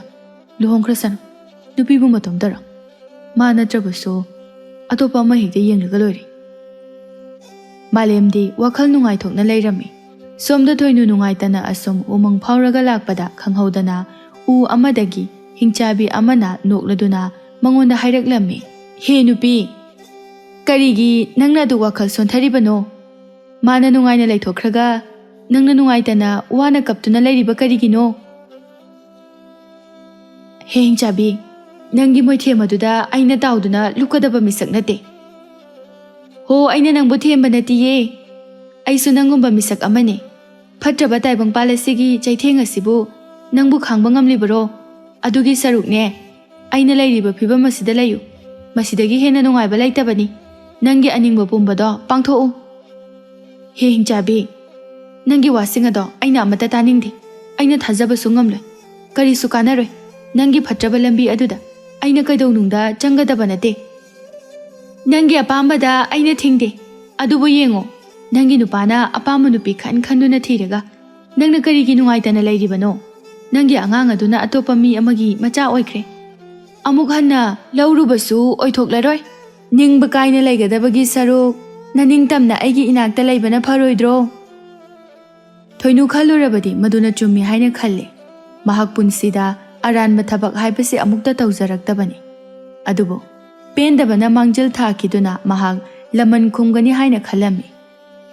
ꯂꯨꯍꯣꯡꯈ꯭ꯔꯁꯅꯨ, ꯅꯨꯄꯤꯕꯨ ꯃꯇꯣꯝꯇꯔꯣ? ꯃꯥ ꯅꯠꯇ꯭ꯔꯕꯁꯨ ꯑꯇꯣꯞꯄ ꯑꯃ ꯍꯦꯛꯇ ꯌꯦꯡꯂꯒ ꯂꯣꯏꯔꯦ"꯫ ꯃꯥꯂꯦꯝꯗꯤ ꯋꯥꯈꯜ ꯅꯨꯡꯉꯥꯏꯊꯣꯛꯅ ꯂꯩꯔꯝꯃꯤ꯫ ꯁꯣꯝꯗ ꯊꯣꯏꯅꯨ ꯅꯨꯡꯉꯥꯏꯇꯅ ꯑꯁꯨꯝ ꯎꯃꯪ ꯐꯥꯎꯔꯒ ꯂꯥꯛꯄꯗ ꯈꯪꯍꯧꯗꯅ ꯎ ꯑꯃꯗꯒꯤ ꯍꯤꯡꯆꯥꯕꯤ ꯑꯃꯅ ꯅꯣꯛꯂꯗꯨꯅ ꯃꯉꯣꯟꯗ ꯍꯥꯏꯔꯛꯂꯝꯃꯤ, "ꯍꯦ ꯅꯨꯄꯤ, ꯀꯔꯤꯒꯤ ꯅꯪꯅ ꯑꯗꯨ ꯋꯥꯈꯜ ꯁꯣꯟꯊꯔꯤꯕꯅꯣ? ꯃꯥꯅ ꯅꯨꯡꯉꯥꯏꯅ ꯂꯩꯊꯣꯛꯈ꯭ꯔꯒ ꯅꯪꯅ ꯅꯨꯡꯉꯥꯏꯇꯅ ꯋꯥꯅ ꯀꯞꯇꯨꯅ ꯂꯩꯔꯤꯕ ꯀꯔꯤꯒꯤꯅꯣ?" "ꯍꯦ ꯍꯤꯡꯆꯥꯕꯤ, ꯅꯪꯒꯤ ꯃꯣꯏꯊꯦꯝ ꯑꯗꯨꯗ ꯑꯩꯅ ꯇꯥꯎꯗꯨꯅ ꯂꯨꯞꯀꯗꯕ ꯃꯤꯁꯛ ꯅꯠꯇꯦ"꯫ "ꯍꯣ, ꯑꯩꯅ ꯅꯪꯕꯨ ꯊꯦꯝꯕ ꯅꯠꯇꯤꯌꯦ, ꯑꯩꯁꯨ ꯅꯪꯒꯨꯝꯕ ꯃꯤꯁꯛ ꯑꯃꯅꯤ꯫ ꯐꯠꯇ꯭ꯔꯕ ꯇꯥꯏꯕꯪꯄꯥꯜ ꯑꯁꯤꯒꯤ ꯆꯩꯊꯦꯡ ꯑꯁꯤꯕꯨ ꯅꯪꯕꯨ ꯈꯥꯡꯕ ꯉꯝꯂꯤꯕꯔꯣ? ꯑꯗꯨꯒꯤ ꯁꯔꯨꯛꯅꯦ, ꯑꯩꯅ ꯂꯩꯔꯤꯕ ꯐꯤꯕꯝ ꯑꯁꯤꯗ ꯂꯩꯌꯨ꯫ ꯃꯁꯤꯗꯒꯤ ꯍꯦꯟꯅ ꯅꯨꯡꯉꯥꯏꯕ ꯂꯩꯇꯕꯅꯤ꯫ ꯅꯪꯒꯤ ꯑꯅꯤꯡꯕ ꯄꯨꯝꯕꯗꯣ ꯄꯥꯡꯊꯣꯛꯎ"꯫ "ꯍꯦ ꯍꯤꯡꯆꯥꯕꯤ, ꯅꯪꯒꯤ ꯋꯥꯁꯤꯡ ꯑꯗꯣ ꯑꯩꯅ ꯑꯃꯠꯇ ꯇꯥꯅꯤꯡꯗꯦ꯫ ꯑꯩꯅ ꯊꯥꯖꯕꯁꯨ ꯉꯝꯂꯣꯏ꯫ ꯀꯔꯤꯁꯨ ꯀꯥꯟꯅꯔꯣꯏ꯫ ꯅꯪꯒꯤ ꯐꯠꯇ꯭ꯔꯕ ꯂꯝꯕꯤ ꯑꯗꯨꯗ ꯑꯩꯅ ꯀꯩꯗꯧꯅꯨꯡꯗ ꯆꯪꯒꯗꯕ ꯅꯠꯇꯦ꯫ ꯅꯪꯒꯤ ꯑꯄꯥꯝꯕꯗ ꯑꯩꯅ ꯊꯤꯡꯗꯦ꯫ ꯑꯗꯨꯕꯨ ꯌꯦꯡꯉꯣ, ꯅꯪꯒꯤ ꯅꯨꯄꯥꯅ ꯑꯄꯥꯝꯕ ꯅꯨꯄꯤ ꯈꯟ ꯈꯟꯗꯨꯅ ꯊꯤꯔꯒ ꯅꯪꯅ ꯀꯔꯤꯒꯤ ꯅꯨꯡꯉꯥꯏꯇꯅ ꯂꯩꯔꯤꯕꯅꯣ? ꯅꯪꯒꯤ ꯑꯉꯥꯡ ꯑꯗꯨꯅ ꯑꯇꯣꯞꯄ ꯃꯤ ꯑꯃꯒꯤ ꯃꯆꯥ ꯑꯣꯏꯈ꯭ꯔꯦ꯫ ꯑꯃꯨꯛ ꯍꯟꯅ ꯂꯧꯔꯨꯕꯁꯨ ꯑꯣꯏꯊꯣꯛꯂꯔꯣꯏ꯫ ꯅꯤꯡꯕ ꯀꯥꯏꯅ ꯂꯩꯒꯗꯕꯒꯤ ꯁꯔꯨꯛ ꯅꯅꯤꯡꯇꯝꯅ ꯑꯩꯒꯤ ꯏꯅꯥꯛꯇ ꯂꯩꯕꯅ ꯐꯔꯣꯏꯗ꯭ꯔꯣ?" ꯊꯣꯏꯅꯨ ꯈꯜꯂꯨꯔꯕꯗꯤ ꯃꯗꯨꯅ ꯆꯨꯝꯃꯤ ꯍꯥꯏꯅ ꯈꯜꯂꯤ꯫ ꯃꯍꯥꯛ ꯄꯨꯟꯁꯤꯗ ꯑꯔꯥꯟꯕ ꯊꯕꯛ ꯍꯥꯏꯕꯁꯤ ꯑꯃꯨꯛꯇ ꯇꯧꯖꯔꯛꯇꯕꯅꯤ꯫ ꯑꯗꯨꯕꯨ ꯄꯦꯟꯗꯕꯅ ꯃꯥꯡꯖꯤꯜ ꯊꯥꯈꯤꯗꯨꯅ ꯃꯍꯥꯛ ꯂꯃꯟ ꯈꯨꯝꯒꯅꯤ ꯍꯥꯏꯅ ꯈꯜꯂꯝꯃꯤ꯫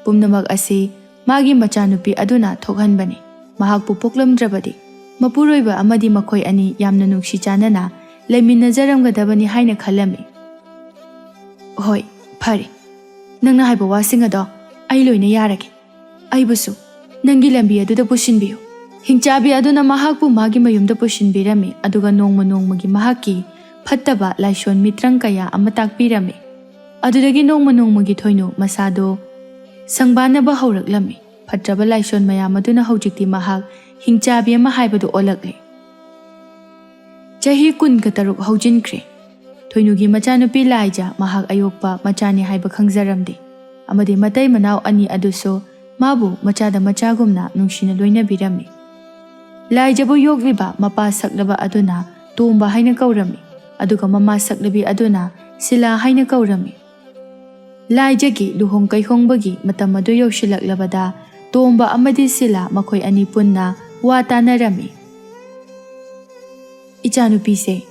ꯄꯨꯝꯅꯃꯛ ꯑꯁꯤ ꯃꯥꯒꯤ ꯃꯆꯥꯅꯨꯄꯤ ꯑꯗꯨꯅ ꯊꯣꯛꯍꯟꯕꯅꯤ꯫ ꯃꯍꯥꯛꯄꯨ ꯄꯣꯛꯂꯝꯗ꯭ꯔꯕꯗꯤ ꯃꯄꯨꯔꯣꯏꯕ ꯑꯃꯗꯤ ꯃꯈꯣꯏ ꯑꯅꯤ ꯌꯥꯝꯅ ꯅꯨꯡꯁꯤ ꯆꯥꯟꯅꯅ ꯂꯩꯃꯤꯟꯅꯖꯔꯝꯒꯗꯕꯅꯤ ꯍꯥꯏꯅ ꯈꯜꯂꯝꯃꯤ꯫ "ꯍꯣꯏ, ꯐꯔꯦ꯫ ꯅꯪꯅ ꯍꯥꯏꯕ ꯋꯥꯁꯤꯡ ꯑꯗꯣ ꯑꯩ ꯂꯣꯏꯅ ꯌꯥꯔꯒꯦ꯫ "ꯑꯩꯕꯨꯁꯨ ꯅꯪꯒꯤ ꯂꯝꯕꯤ ꯑꯗꯨꯗ ꯄꯨꯁꯤꯟꯕꯤꯌꯨ꯫" ꯍꯤꯡꯆꯥꯕꯤ ꯑꯗꯨꯅ ꯃꯍꯥꯛꯄꯨ ꯃꯥꯒꯤ ꯃꯌꯨꯝꯗ ꯄꯨꯁꯤꯟꯕꯤꯔꯝꯃꯤ, ꯑꯗꯨꯒ ꯅꯣꯡꯃ ꯅꯣꯡꯃꯒꯤ ꯃꯍꯥꯛꯀꯤ ꯐꯠꯇꯕ ꯂꯥꯏꯁꯣꯟ ꯃꯤꯇ꯭ꯔꯪ ꯀꯌꯥ ꯑꯃ ꯇꯥꯛꯄꯤꯔꯝꯃꯤ꯫ ꯑꯗꯨꯗꯒꯤ ꯅꯣꯡꯃ ꯅꯣꯡꯃꯒꯤ ꯊꯣꯏꯅꯨ ꯃꯁꯥꯗꯣ ꯁꯪꯕꯥꯟꯅꯕ ꯍꯧꯔꯛꯂꯝꯃꯤ꯫ ꯐꯠꯇ꯭ꯔꯕ ꯂꯥꯏꯁꯣꯟ ꯃꯌꯥꯝ ꯑꯗꯨꯅ ꯍꯧꯖꯤꯛꯇꯤ ꯃꯍꯥꯛ ꯍꯤꯡꯆꯥꯕꯤ ꯑꯃ ꯍꯥꯏꯕꯗꯨ ꯑꯣꯜꯂꯛꯂꯦ꯫ ꯆꯍꯤ ꯀꯨꯟꯒ ꯇꯔꯨꯛ ꯍꯧꯖꯤꯟꯈ꯭ꯔꯦ꯫ ꯊꯣꯏꯅꯨꯒꯤ ꯃꯆꯥꯅꯨꯄꯤ ꯂꯥꯏꯖ ꯃꯍꯥꯛ ꯑꯌꯣꯛꯄ ꯃꯆꯥꯅꯤ ꯍꯥꯏꯕ ꯈꯪꯖꯔꯝꯗꯦ, ꯑꯃꯗꯤ ꯃꯇꯩ ꯃꯅꯥꯎ ꯑꯅꯤ ꯑꯗꯨꯁꯨ ꯃꯥꯕꯨ ꯃꯆꯥꯗ ꯃꯆꯥꯒꯨꯝꯅ ꯅꯨꯡꯁꯤꯅ ꯂꯣꯏꯅꯕꯤꯔꯝꯃꯤ꯫ ꯂꯥꯏꯖꯕꯨ ꯌꯣꯛꯂꯤꯕ ꯃꯄꯥ ꯁꯛꯂꯕ ꯑꯗꯨꯅ ꯇꯣꯝꯕ ꯍꯥꯏꯅ ꯀꯧꯔꯝꯃꯤ, ꯑꯗꯨꯒ ꯃꯃꯥ ꯁꯛꯂꯕꯤ ꯑꯗꯨꯅ ꯁꯤꯂꯥ ꯍꯥꯏꯅ ꯀꯧꯔꯝꯃꯤ꯫ ꯂꯥꯏꯖꯒꯤ ꯂꯨꯍꯣꯡ ꯀꯩꯍꯣꯡꯕꯒꯤ ꯃꯇꯝ ꯑꯗꯨ ꯌꯧꯁꯤꯜꯂꯛꯂꯕꯗ, ꯇꯣꯝꯕ ꯑꯃꯗꯤ ꯁꯤꯂꯥ ꯃꯈꯣꯏ ꯑꯅꯤ ꯄꯨꯟꯅ ꯋꯥ ꯇꯥꯅꯔꯝꯃꯤ꯫ "ꯏꯆꯥꯅꯨꯄꯤꯁꯦ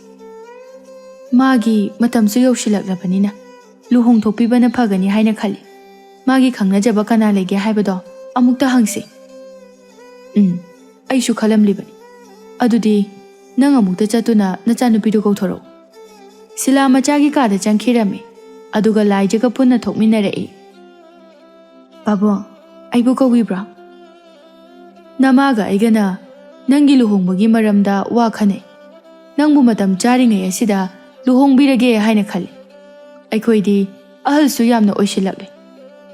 ꯃꯥꯒꯤ ꯃꯇꯝꯁꯨ ꯌꯧꯁꯤꯜꯂꯛꯂꯕꯅꯤꯅ ꯂꯨꯍꯣꯡꯊꯣꯛꯄꯤꯕꯅ ꯐꯒꯅꯤ ꯍꯥꯏꯅ ꯈꯜꯂꯤ꯫ ꯃꯥꯒꯤ ꯈꯪꯅꯖꯕ ꯀꯅꯥ ꯂꯩꯒꯦ ꯍꯥꯏꯕꯗꯣ ꯑꯃꯨꯛꯇ ꯍꯪꯁꯤ꯫" "ꯎꯝ, ꯑꯩꯁꯨ ꯈꯜꯂꯝꯂꯤꯕꯅꯤ꯫ ꯑꯗꯨꯗꯤ ꯅꯪ ꯑꯃꯨꯛꯇ ꯆꯠꯇꯨꯅ ꯅꯆꯥꯅꯨꯄꯤꯗꯨ ꯀꯧꯊꯣꯔꯛꯎ꯫" ꯁꯤꯂꯥ ꯃꯆꯥꯒꯤ ꯀꯥꯗ ꯆꯪꯈꯤꯔꯝꯃꯤ, ꯑꯗꯨꯒ ꯂꯥꯏꯖꯒ ꯄꯨꯟꯅ ꯊꯣꯛꯃꯤꯟꯅꯔꯛꯏ꯫ "ꯄꯥꯕꯨꯡ, ꯑꯩꯕꯨ ꯀꯧꯕꯤꯕ꯭ꯔꯣ?" "ꯅꯃꯥꯒ ꯑꯩꯒꯅ ꯅꯪꯒꯤ ꯂꯨꯍꯣꯡꯕꯒꯤ ꯃꯔꯝꯗ ꯋꯥ ꯈꯟꯅꯩ꯫ ꯅꯪꯕꯨ ꯃꯇꯝ ꯆꯥꯔꯤꯉꯩ ꯑꯁꯤꯗ ꯂꯨꯍꯣꯡꯕꯤꯔꯒꯦ ꯍꯥꯏꯅ ꯈꯜꯂꯤ꯫ ꯑꯩꯈꯣꯏꯗꯤ ꯑꯍꯜꯁꯨ ꯌꯥꯝꯅ ꯑꯣꯏꯁꯤꯜꯂꯛꯂꯦ,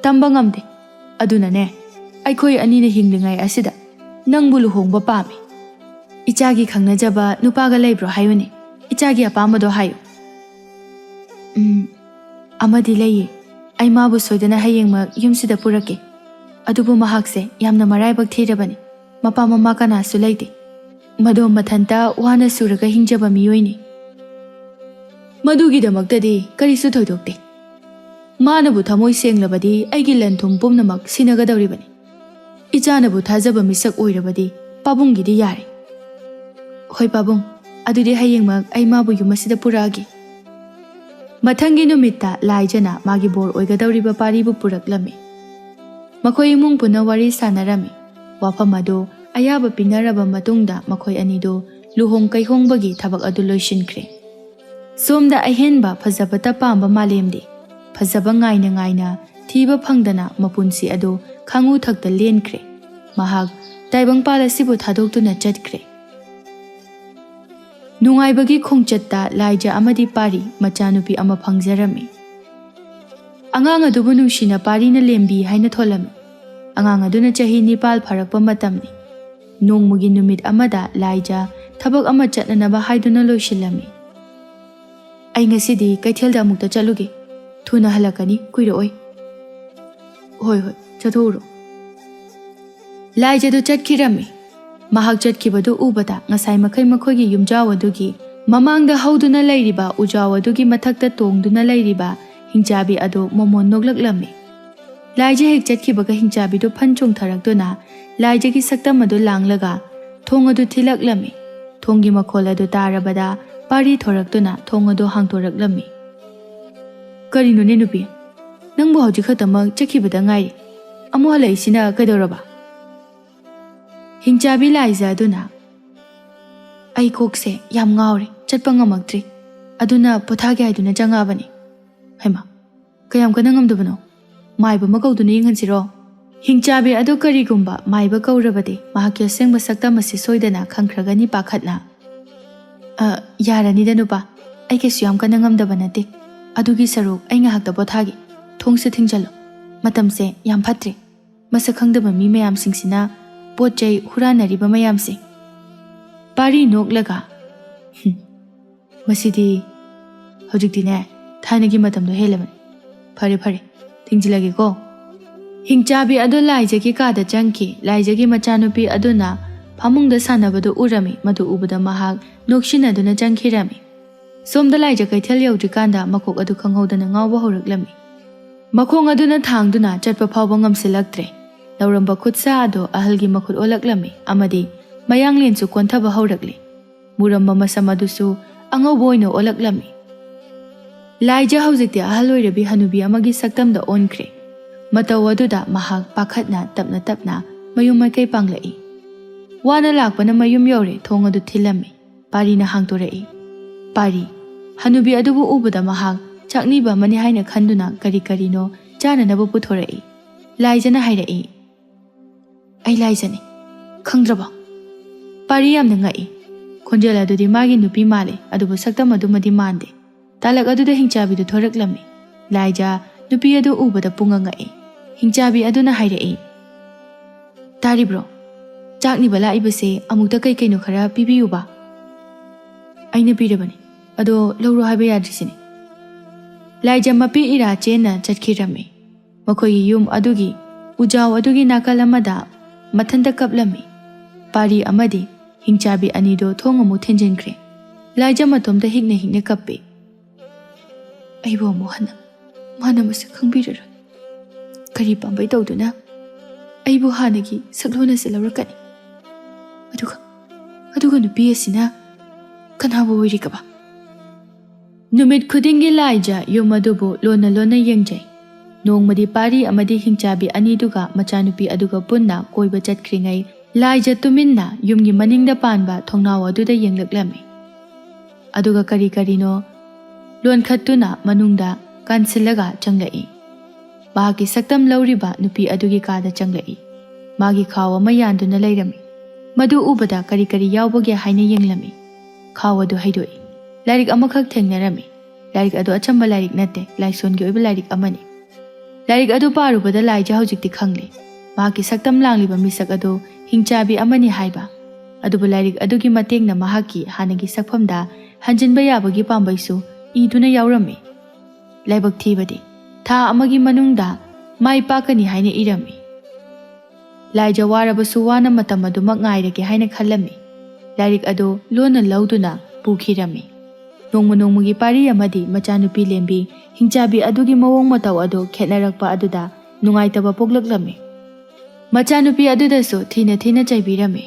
ꯇꯝꯕ ꯉꯝꯗꯦ꯫ ꯑꯗꯨꯅꯅꯦ, ꯑꯩꯈꯣꯏ ꯑꯅꯤꯅ ꯍꯤꯡꯂꯤꯉꯩ ꯑꯁꯤꯗ ꯅꯪꯕꯨ ꯂꯨꯍꯣꯡꯕ ꯄꯥꯝꯃꯤ꯫ ꯏꯆꯥꯒꯤ ꯈꯪꯅꯖꯕ ꯅꯨꯄꯥꯒ ꯂꯩꯕ꯭ꯔꯣ ꯍꯥꯏꯌꯨꯅꯦ, ꯏꯆꯥꯒꯤ ꯑꯄꯥꯝꯕꯗꯣ ꯍꯥꯏꯌꯨ꯫" "ꯎꯝ, ꯑꯃꯗꯤ ꯂꯩꯌꯦ꯫ ꯑꯩ ꯃꯥꯕꯨ ꯁꯣꯏꯗꯅ ꯍꯌꯦꯡꯃꯛ ꯌꯨꯝꯁꯤꯗ ꯄꯨꯔꯛꯀꯦ꯫ ꯑꯗꯨꯕꯨ ꯃꯍꯥꯛꯁꯦ ꯌꯥꯝꯅ ꯃꯔꯥꯏꯕꯛ ꯊꯤꯔꯕꯅꯤ꯫ ꯃꯄꯥ ꯃꯃꯥ ꯀꯅꯥꯁꯨ ꯂꯩꯇꯦ꯫ ꯃꯗꯣ ꯃꯊꯟꯇ ꯋꯥꯅ ꯁꯨꯔꯒ ꯍꯤꯡꯖꯕ ꯃꯤꯑꯣꯏꯅꯤ꯫ ꯃꯗꯨꯒꯤꯗꯃꯛꯇꯗꯤ ꯀꯔꯤꯁꯨ ꯊꯣꯏꯗꯣꯛꯇꯦ꯫ ꯃꯥꯅꯕꯨ ꯊꯃꯣꯏ ꯁꯦꯡꯂꯕꯗꯤ ꯑꯩꯒꯤ ꯂꯟ ꯊꯨꯝ ꯄꯨꯝꯅꯃꯛ ꯁꯤꯟꯅꯒꯗꯧꯔꯤꯕꯅꯤ꯫ ꯏꯆꯥꯅꯕꯨ ꯊꯥꯖꯕ ꯃꯤꯁꯛ ꯑꯣꯏꯔꯕꯗꯤ ꯄꯥꯕꯨꯡꯒꯤꯗꯤ ꯌꯥꯔꯦ꯫" "ꯍꯣꯏ ꯄꯥꯕꯨꯡ, ꯑꯗꯨꯗꯤ ꯍꯌꯦꯡꯃꯛ ꯑꯩ ꯃꯥꯕꯨ ꯌꯨꯝ ꯑꯁꯤꯗ ꯄꯨꯔꯛꯑꯒꯦ꯫" ꯃꯊꯪꯒꯤ ꯅꯨꯃꯤꯠꯇ ꯂꯥꯏꯖꯅ ꯃꯥꯒꯤ ꯕꯣꯔ ꯑꯣꯏꯒꯗꯧꯔꯤꯕ ꯄꯥꯔꯤꯕꯨ ꯄꯨꯔꯛꯂꯝꯃꯤ꯫ ꯃꯈꯣꯏ ꯏꯃꯨꯡ ꯄꯨꯟꯅ ꯋꯥꯔꯤ ꯁꯥꯟꯅꯔꯝꯃꯤ꯫ ꯋꯥꯐꯝ ꯑꯗꯨ ꯑꯌꯥꯕ ꯄꯤꯅꯔꯕ ꯃꯇꯨꯡꯗ ꯃꯈꯣꯏ ꯑꯅꯤꯗꯨ ꯂꯨꯍꯣꯡ ꯀꯩꯍꯣꯡꯕꯒꯤ ꯊꯕꯛ ꯑꯗꯨ ꯂꯣꯏꯁꯤꯟꯈ꯭ꯔꯦ꯫ ꯁꯣꯝꯗ ꯑꯍꯦꯟꯕ ꯐꯖꯕꯇ ꯄꯥꯝꯕ ꯃꯥꯂꯦꯝꯗꯤ ꯐꯖꯕ ꯉꯥꯏꯅ ꯉꯥꯏꯅ ꯊꯤꯕ ꯐꯪꯗꯅ ꯃꯄꯨꯟꯁꯤ ꯑꯗꯨ ꯈꯥꯉꯨ ꯊꯛꯇ ꯂꯦꯟꯈ꯭ꯔꯦ꯫ ꯃꯍꯥꯛ ꯇꯥꯏꯕꯪꯄꯥꯜ ꯑꯁꯤꯕꯨ ꯊꯥꯗꯣꯛꯇꯨꯅ ꯆꯠꯈ꯭ꯔꯦ꯫ ꯅꯨꯡꯉꯥꯏꯕꯒꯤ ꯈꯣꯡꯆꯠꯇ ꯂꯥꯏꯖ ꯑꯃꯗꯤ ꯄꯥꯔꯤ ꯃꯆꯥꯅꯨꯄꯤ ꯑꯃ ꯐꯪꯖꯔꯝꯃꯤ꯫ ꯑꯉꯥꯡ ꯑꯗꯨꯕꯨ ꯅꯨꯡꯁꯤꯅ ꯄꯥꯔꯤꯅ ꯂꯦꯝꯕꯤ ꯍꯥꯏꯅ ꯊꯣꯜꯂꯝꯃꯤ꯫ ꯑꯉꯥꯡ ꯑꯗꯨꯅ ꯆꯍꯤ ꯅꯤꯄꯥꯜ ꯐꯥꯔꯛꯄ ꯃꯇꯝꯅꯤ꯫ ꯅꯣꯡꯃꯒꯤ ꯅꯨꯃꯤꯠ ꯑꯃꯗ ꯂꯥꯏꯖ ꯊꯕꯛ ꯑꯃ ꯆꯠꯅꯅꯕ ꯍꯥꯏꯗꯨꯅ ꯂꯣꯏꯁꯤꯜꯂꯝꯃꯤ꯫ "ꯑꯩ ꯉꯁꯤꯗꯤ ꯀꯩꯊꯦꯜꯗ ꯑꯃꯨꯛꯇ ꯆꯠꯂꯨꯒꯦ꯫ ꯊꯨꯅ ꯍꯜꯂꯛꯀꯅꯤ, ꯀꯨꯏꯔꯛꯑꯣꯏ꯫" "ꯍꯣꯏ, ꯍꯣꯏ, ꯆꯠꯊꯣꯛꯎꯔꯣ꯫" ꯂꯥꯏꯖꯗꯨ ꯆꯠꯈꯤꯔꯝꯃꯤ꯫ ꯃꯍꯥꯛ ꯆꯠꯈꯤꯕꯗꯨ ꯎꯕꯗ ꯉꯁꯥꯏ ꯃꯈꯩ ꯃꯈꯣꯏꯒꯤ ꯌꯨꯝꯖꯥꯎ ꯑꯗꯨꯒꯤ ꯃꯃꯥꯡꯗ ꯍꯧꯗꯨꯅ ꯂꯩꯔꯤꯕ ꯎꯖꯥꯎ ꯑꯗꯨꯒꯤ ꯃꯊꯛꯇ ꯇꯣꯡꯗꯨꯅ ꯂꯩꯔꯤꯕ ꯍꯤꯡꯆꯥꯕꯤ ꯑꯗꯨ ꯃꯣꯃꯣꯟ ꯅꯣꯛꯂꯛꯂꯝꯃꯤ꯫ ꯂꯥꯏꯖ ꯍꯦꯛ ꯆꯠꯈꯤꯕꯒ ꯍꯤꯡꯆꯥꯕꯤꯗꯨ ꯐꯟ ꯆꯣꯡꯊꯔꯛꯇꯨꯅ ꯂꯥꯏꯖꯒꯤ ꯁꯛꯇꯝ ꯑꯗꯨ ꯂꯥꯡꯂꯒ ꯊꯣꯡ ꯑꯗꯨ ꯊꯤꯜꯂꯛꯂꯝꯃꯤ꯫ ꯊꯣꯡꯒꯤ ꯃꯈꯣꯜ ꯑꯗꯨ ꯇꯥꯔꯕꯗ ꯄꯥꯔꯤ ꯊꯣꯔꯛꯇꯨꯅ ꯊꯣꯡ ꯑꯗꯨ ꯍꯥꯡꯗꯣꯔꯛꯂꯝꯃꯤ꯫ "ꯀꯔꯤꯅꯣꯅꯦ ꯅꯨꯄꯤ? ꯅꯪꯕꯨ ꯍꯧꯖꯤꯛ ꯈꯛꯇꯃꯛ ꯆꯠꯈꯤꯕꯗ ꯉꯥꯏꯔꯤ꯫ ꯑꯃꯨꯛ ꯍꯜꯂꯛꯏꯁꯤꯅ ꯀꯩꯗꯧꯔꯕ?" ꯍꯤꯡꯆꯥꯕꯤ ꯂꯥꯏꯖ ꯑꯗꯨꯅ, "ꯑꯩ ꯀꯣꯛꯁꯦ ꯌꯥꯝ ꯉꯥꯎꯔꯦ, ꯆꯠꯄ ꯉꯝꯃꯛꯇ꯭ꯔꯤ꯫ ꯑꯗꯨꯅ ꯄꯣꯊꯥꯒꯦ ꯍꯥꯏꯗꯨꯅ ꯆꯪꯉꯛꯑꯕꯅꯤ꯫" "ꯍꯩꯃꯥ, ꯀꯌꯥꯝ ꯀꯟꯅ ꯉꯝꯗꯕꯅꯣ? ꯃꯥꯏꯕ ꯑꯃ ꯀꯧꯗꯨꯅ ꯌꯦꯡꯍꯟꯁꯤꯔꯣ?" ꯍꯤꯡꯆꯥꯕꯤ ꯑꯗꯨ ꯀꯔꯤꯒꯨꯝꯕ ꯃꯥꯏꯕ ꯀꯧꯔꯕꯗꯤ ꯃꯍꯥꯛꯀꯤ ꯑꯁꯦꯡꯕ ꯁꯛꯇꯝ ꯑꯁꯤ ꯁꯣꯏꯗꯅ ꯈꯪꯈ꯭ꯔꯒꯅꯤ ꯄꯥꯈꯠꯅ꯫ "ꯑ, ꯌꯥꯔꯅꯤꯗ ꯅꯨꯄꯥ, ꯑꯩ ꯀꯩꯁꯨ ꯌꯥꯝ ꯀꯟꯅ ꯉꯝꯗꯕ ꯅꯠꯇꯦ꯫ ꯑꯗꯨꯒꯤ ꯁꯔꯨꯛ ꯑꯩ ꯉꯥꯏꯍꯥꯛꯇ ꯄꯣꯊꯥꯒꯦ꯫ ꯊꯣꯡꯁꯦ ꯊꯤꯡꯖꯜꯂꯣ꯫ ꯃꯇꯝꯁꯦ ꯌꯥꯝ ꯐꯠꯇ꯭ꯔꯦ꯫ ꯃꯁꯛ ꯈꯪꯗꯕ ꯃꯤ ꯃꯌꯥꯝꯁꯤꯡꯁꯤꯅ ꯄꯣꯠ ꯆꯩ ꯍꯨꯔꯥꯟꯅꯔꯤꯕ ꯃꯌꯥꯝꯁꯦ꯫" ꯄꯥꯔꯤ ꯅꯣꯛꯂꯒ, "ꯍꯨꯝ, ꯃꯁꯤꯗꯤ ꯍꯧꯖꯤꯛꯇꯤꯅꯦ, ꯊꯥꯏꯅꯒꯤ ꯃꯇꯝꯗꯣ ꯍꯦꯜꯂꯕꯅꯤ꯫ ꯐꯔꯦ, ꯐꯔꯦ, ꯊꯤꯡꯖꯤꯜꯂꯒꯦꯀꯣ꯫" ꯍꯤꯡꯆꯥꯕꯤ ꯑꯗꯨ ꯂꯥꯏꯖꯒꯤ ꯀꯥꯗ ꯆꯪꯈꯤ꯫ ꯂꯥꯏꯖꯒꯤ ꯃꯆꯥꯅꯨꯄꯤ ꯑꯗꯨꯅ ꯐꯃꯨꯡꯗ ꯁꯥꯟꯅꯕꯗꯨ ꯎꯔꯝꯃꯤ꯫ ꯃꯗꯨ ꯎꯕꯗ ꯃꯍꯥꯛ ꯅꯣꯛꯁꯤꯟꯅꯗꯨꯅ ꯆꯪꯈꯤꯔꯝꯃꯤ꯫ ꯁꯣꯝꯗ ꯂꯥꯏꯖ ꯀꯩꯊꯦꯜ ꯌꯧꯗ꯭ꯔꯤꯀꯥꯟꯗ ꯃꯀꯣꯛ ꯑꯗꯨ ꯈꯪꯍꯧꯗꯅ ꯉꯥꯎꯕ ꯍꯧꯔꯛꯂꯝꯃꯤ꯫ ꯃꯈꯣꯡ ꯑꯗꯨꯅ ꯊꯥꯡꯗꯨꯅ ꯆꯠꯄ ꯐꯥꯎꯕ ꯉꯝꯁꯤꯜꯂꯛꯇ꯭ꯔꯦ꯫ ꯅꯧꯔꯝꯕ ꯈꯨꯠꯁꯥ ꯑꯗꯨ ꯑꯍꯜꯒꯤ ꯃꯈꯨꯠ ꯑꯣꯜꯂꯛꯂꯝꯃꯤ ꯑꯃꯗꯤ ꯃꯌꯥꯡꯂꯦꯟꯁꯨ ꯀꯣꯟꯊꯕ ꯍꯧꯔꯛꯂꯤ꯫ ꯃꯨꯔꯝꯕ ꯃꯁꯝ ꯑꯗꯨꯁꯨ ꯑꯉꯧꯕ ꯑꯣꯏꯅ ꯑꯣꯜꯂꯛꯂꯝꯃꯤ꯫ ꯂꯥꯏꯖ ꯍꯧꯖꯤꯛꯇꯤ ꯑꯍꯜ ꯑꯣꯏꯔꯕꯤ ꯍꯅꯨꯕꯤ ꯑꯃꯒꯤ ꯁꯛꯇꯝꯗ ꯑꯣꯟꯈ꯭ꯔꯦ꯫ ꯃꯇꯧ ꯑꯗꯨꯗ ꯃꯍꯥꯛ ꯄꯥꯈꯠꯅ ꯇꯞꯅ ꯇꯞꯅ ꯃꯌꯨꯝ ꯃꯥꯏꯀꯩ ꯄꯥꯡꯂꯛꯏ꯫ ꯋꯥꯅ ꯂꯥꯛꯄꯅ ꯃꯌꯨꯝ ꯌꯧꯔꯦ, ꯊꯣꯡ ꯑꯗꯨ ꯊꯤꯜꯂꯝꯃꯤ꯫ ꯄꯥꯔꯤꯅ ꯍꯥꯡꯗꯣꯔꯛꯏ꯫ ꯄꯥꯔꯤ꯫ ꯍꯅꯨꯕꯤ ꯑꯗꯨꯕꯨ ꯎꯕꯗ ꯃꯍꯥꯛ ꯆꯥꯛꯅꯤꯕ ꯑꯃꯅꯤ ꯍꯥꯏꯅ ꯈꯟꯗꯨꯅ ꯀꯔꯤ ꯀꯔꯤꯅꯣ ꯆꯥꯅꯅꯕ ꯄꯨꯊꯣꯔꯛꯏ꯫ ꯂꯥꯏꯖꯅ ꯍꯥꯏꯔꯛꯏ, "ꯑꯩ ꯂꯥꯏꯖꯅꯤ, ꯈꯪꯗ꯭ꯔꯕꯣ?" ꯄꯥꯔꯤ ꯌꯥꯝꯅ ꯉꯛꯏ꯫ ꯈꯣꯟꯖꯦꯜ ꯑꯗꯨꯗꯤ ꯃꯥꯒꯤ ꯅꯨꯄꯤ ꯃꯥꯜꯂꯦ, ꯑꯗꯨꯕꯨ ꯁꯛꯇꯝ ꯑꯗꯨꯃꯗꯤ ꯃꯥꯟꯗꯦ꯫ ꯇꯥꯂꯛ ꯑꯗꯨꯗ ꯍꯤꯡꯆꯥꯕꯤꯗꯨ ꯊꯣꯔꯛꯂꯝꯃꯤ꯫ ꯂꯥꯏꯖ ꯅꯨꯄꯤ ꯑꯗꯨ ꯎꯕꯗ ꯄꯨꯡꯉ ꯉꯛꯏ꯫ ꯍꯤꯡꯆꯥꯕꯤ ꯑꯗꯨꯅ ꯍꯥꯏꯔꯛꯏ, "ꯇꯥꯔꯤꯕ꯭ꯔꯣ? ꯆꯥꯛꯅꯤꯕ ꯂꯥꯛꯏꯕꯁꯦ ꯑꯃꯨꯛꯇ ꯀꯩ ꯀꯩꯅꯣ ꯈꯔ ꯄꯤꯕꯤꯌꯨꯕ?" "ꯑꯩꯅ ꯄꯤꯔꯕꯅꯤ, ꯑꯗꯣ ꯂꯧꯔꯣ ꯍꯥꯏꯕ ꯌꯥꯗ꯭ꯔꯤꯁꯤꯅꯤ꯫" ꯂꯥꯏꯖ ꯃꯄꯤ ꯏꯔꯥ ꯆꯦꯟꯅ ꯆꯠꯈꯤꯔꯝꯃꯤ꯫ ꯃꯈꯣꯏꯒꯤ ꯌꯨꯝ ꯑꯗꯨꯒꯤ ꯎꯖꯥꯎ ꯑꯗꯨꯒꯤ ꯅꯥꯀꯜ ꯑꯃꯗ ꯃꯊꯟꯇ ꯀꯞꯂꯝꯃꯤ꯫ ꯄꯥꯔꯤ ꯑꯃꯗꯤ ꯍꯤꯡꯆꯥꯕꯤ ꯑꯅꯤꯗꯣ ꯊꯣꯡ ꯑꯃꯨꯛ ꯊꯤꯟꯖꯤꯟꯈ꯭ꯔꯦ꯫ ꯂꯥꯏꯖ ꯃꯇꯣꯝꯇ ꯍꯤꯛꯅ ꯍꯤꯛꯅ ꯀꯞꯄꯤ꯫ "ꯑꯩꯕꯨ ꯑꯃꯨꯛ ꯍꯟꯅ ꯃꯥꯅ ꯃꯁꯛ ꯈꯪꯕꯤꯔꯔꯣꯏ꯫ ꯀꯔꯤ ꯄꯥꯝꯕꯩ ꯇꯧꯗꯨꯅ ꯑꯩꯕꯨ ꯍꯥꯟꯅꯒꯤ ꯁꯛꯂꯣꯟ ꯑꯁꯤ ꯂꯧꯔꯛꯀꯅꯤ? ꯑꯗꯨꯒ, ꯑꯗꯨꯒ ꯅꯨꯄꯤ ꯑꯁꯤꯅ ꯀꯅꯥꯕꯨ ꯑꯣꯏꯔꯤꯒꯕ?" ꯅꯨꯃꯤꯠ ꯈꯨꯗꯤꯡꯒꯤ ꯂꯥꯏꯖ ꯌꯨꯝ ꯑꯗꯨꯕꯨ ꯂꯣꯟꯅ ꯂꯣꯟꯅ ꯌꯦꯡꯖꯩ꯫ ꯅꯣꯡꯃꯗꯤ ꯄꯥꯔꯤ ꯑꯃꯗꯤ ꯍꯤꯡꯆꯥꯕꯤ ꯑꯅꯤꯗꯨꯒ ꯃꯆꯥꯅꯨꯄꯤ ꯑꯗꯨꯒ ꯄꯨꯟꯅ ꯀꯣꯏꯕ ꯆꯠꯈ꯭ꯔꯤꯉꯩ, ꯂꯥꯏꯖ ꯇꯨꯃꯤꯟꯅ ꯌꯨꯝꯒꯤ ꯃꯅꯤꯡꯗ ꯄꯥꯟꯕ ꯊꯣꯡꯅꯥꯎ ꯑꯗꯨꯗ ꯌꯦꯡꯂꯛꯂꯝꯃꯤ꯫ ꯑꯗꯨꯒ ꯀꯔꯤ ꯀꯔꯤꯅꯣ ꯂꯣꯟꯈꯠꯇꯨꯅ ꯃꯅꯨꯡꯗ ꯀꯟꯁꯤꯜꯂꯒ ꯆꯪꯂꯛꯏ꯫ ꯃꯍꯥꯛꯀꯤ ꯁꯛꯇꯝ ꯂꯧꯔꯤꯕ ꯅꯨꯄꯤ ꯑꯗꯨꯒꯤ ꯀꯥꯗ ꯆꯪꯂꯛꯏ꯫ ꯃꯥꯒꯤ ꯈꯥꯎ ꯑꯃ ꯌꯥꯟꯗꯨꯅ ꯂꯩꯔꯝꯃꯤ꯫ ꯃꯗꯨ ꯎꯕꯗ ꯀꯔꯤ ꯀꯔꯤ ꯌꯥꯎꯕꯒꯦ ꯍꯥꯏꯅ ꯌꯦꯡꯂꯝꯃꯤ꯫ ꯈꯥꯎ ꯑꯗꯨ ꯍꯩꯗꯣꯛꯏ꯫ ꯂꯥꯏꯔꯤꯛ ꯑꯃꯈꯛ ꯊꯦꯡꯅꯔꯝꯃꯤ꯫ ꯂꯥꯏꯔꯤꯛ ꯑꯗꯨ ꯑꯆꯝꯕ ꯂꯥꯏꯔꯤꯛ ꯅꯠꯇꯦ, ꯂꯥꯏꯁꯣꯟꯒꯤ ꯑꯣꯏꯕ ꯂꯥꯏꯔꯤꯛ ꯑꯃꯅꯤ꯫ ꯂꯥꯏꯔꯤꯛ ꯑꯗꯨ ꯄꯥꯔꯨꯕꯗ ꯂꯥꯏꯖ ꯍꯧꯖꯤꯛꯇꯤ ꯈꯪꯂꯦ꯫ ꯃꯍꯥꯛꯀꯤ ꯁꯛꯇꯝ ꯂꯥꯡꯂꯤꯕ ꯃꯤꯁꯛ ꯑꯗꯨ ꯍꯤꯡꯆꯥꯕꯤ ꯑꯃꯅꯤ ꯍꯥꯏꯕ꯫ ꯑꯗꯨꯕꯨ ꯂꯥꯏꯔꯤꯛ ꯑꯗꯨꯒꯤ ꯃꯇꯦꯡꯅ ꯃꯍꯥꯛꯀꯤ ꯍꯥꯟꯅꯒꯤ ꯁꯛꯐꯝꯗ ꯍꯟꯖꯤꯟꯕ ꯌꯥꯕꯒꯤ ꯄꯥꯝꯕꯩꯁꯨ ꯏꯗꯨꯅ ꯌꯥꯎꯔꯝꯃꯤ꯫ ꯂꯥꯏꯕꯛ ꯊꯤꯕꯗꯤ, ꯊꯥ ꯑꯃꯒꯤ ꯃꯅꯨꯡꯗ ꯃꯥꯏ ꯄꯥꯛꯀꯅꯤ ꯍꯥꯏꯅ ꯏꯔꯝꯃꯤ꯫ ꯂꯥꯏꯖ ꯋꯥꯔꯕꯁꯨ ꯋꯥꯅ ꯃꯇꯝ ꯑꯗꯨꯃꯛ ꯉꯥꯏꯔꯒꯦ ꯍꯥꯏꯅ ꯈꯜꯂꯝꯃꯤ꯫ ꯂꯥꯏꯔꯤꯛ ꯑꯗꯨ ꯂꯣꯟꯅ ꯂꯧꯗꯨꯅ ꯄꯨꯈꯤꯔꯝꯃꯤ꯫ ꯅꯣꯡꯃ ꯅꯣꯡꯃꯒꯤ ꯄꯥꯔꯤ ꯑꯃꯗꯤ ꯃꯆꯥꯅꯨꯄꯤ ꯂꯦꯝꯕꯤ ꯍꯤꯡꯆꯥꯕꯤ ꯑꯗꯨꯒꯤ ꯃꯑꯣꯡ ꯃꯇꯧ ꯑꯗꯨ ꯈꯦꯠꯅꯔꯛꯄ ꯑꯗꯨꯗ ꯅꯨꯡꯉꯥꯏꯇꯕ ꯄꯣꯛꯂꯛꯂꯝꯃꯤ꯫ ꯃꯆꯥꯅꯨꯄꯤ ꯑꯗꯨꯗꯁꯨ ꯊꯤꯅ ꯊꯤꯅ ꯆꯩꯕꯤꯔꯝꯃꯤ꯫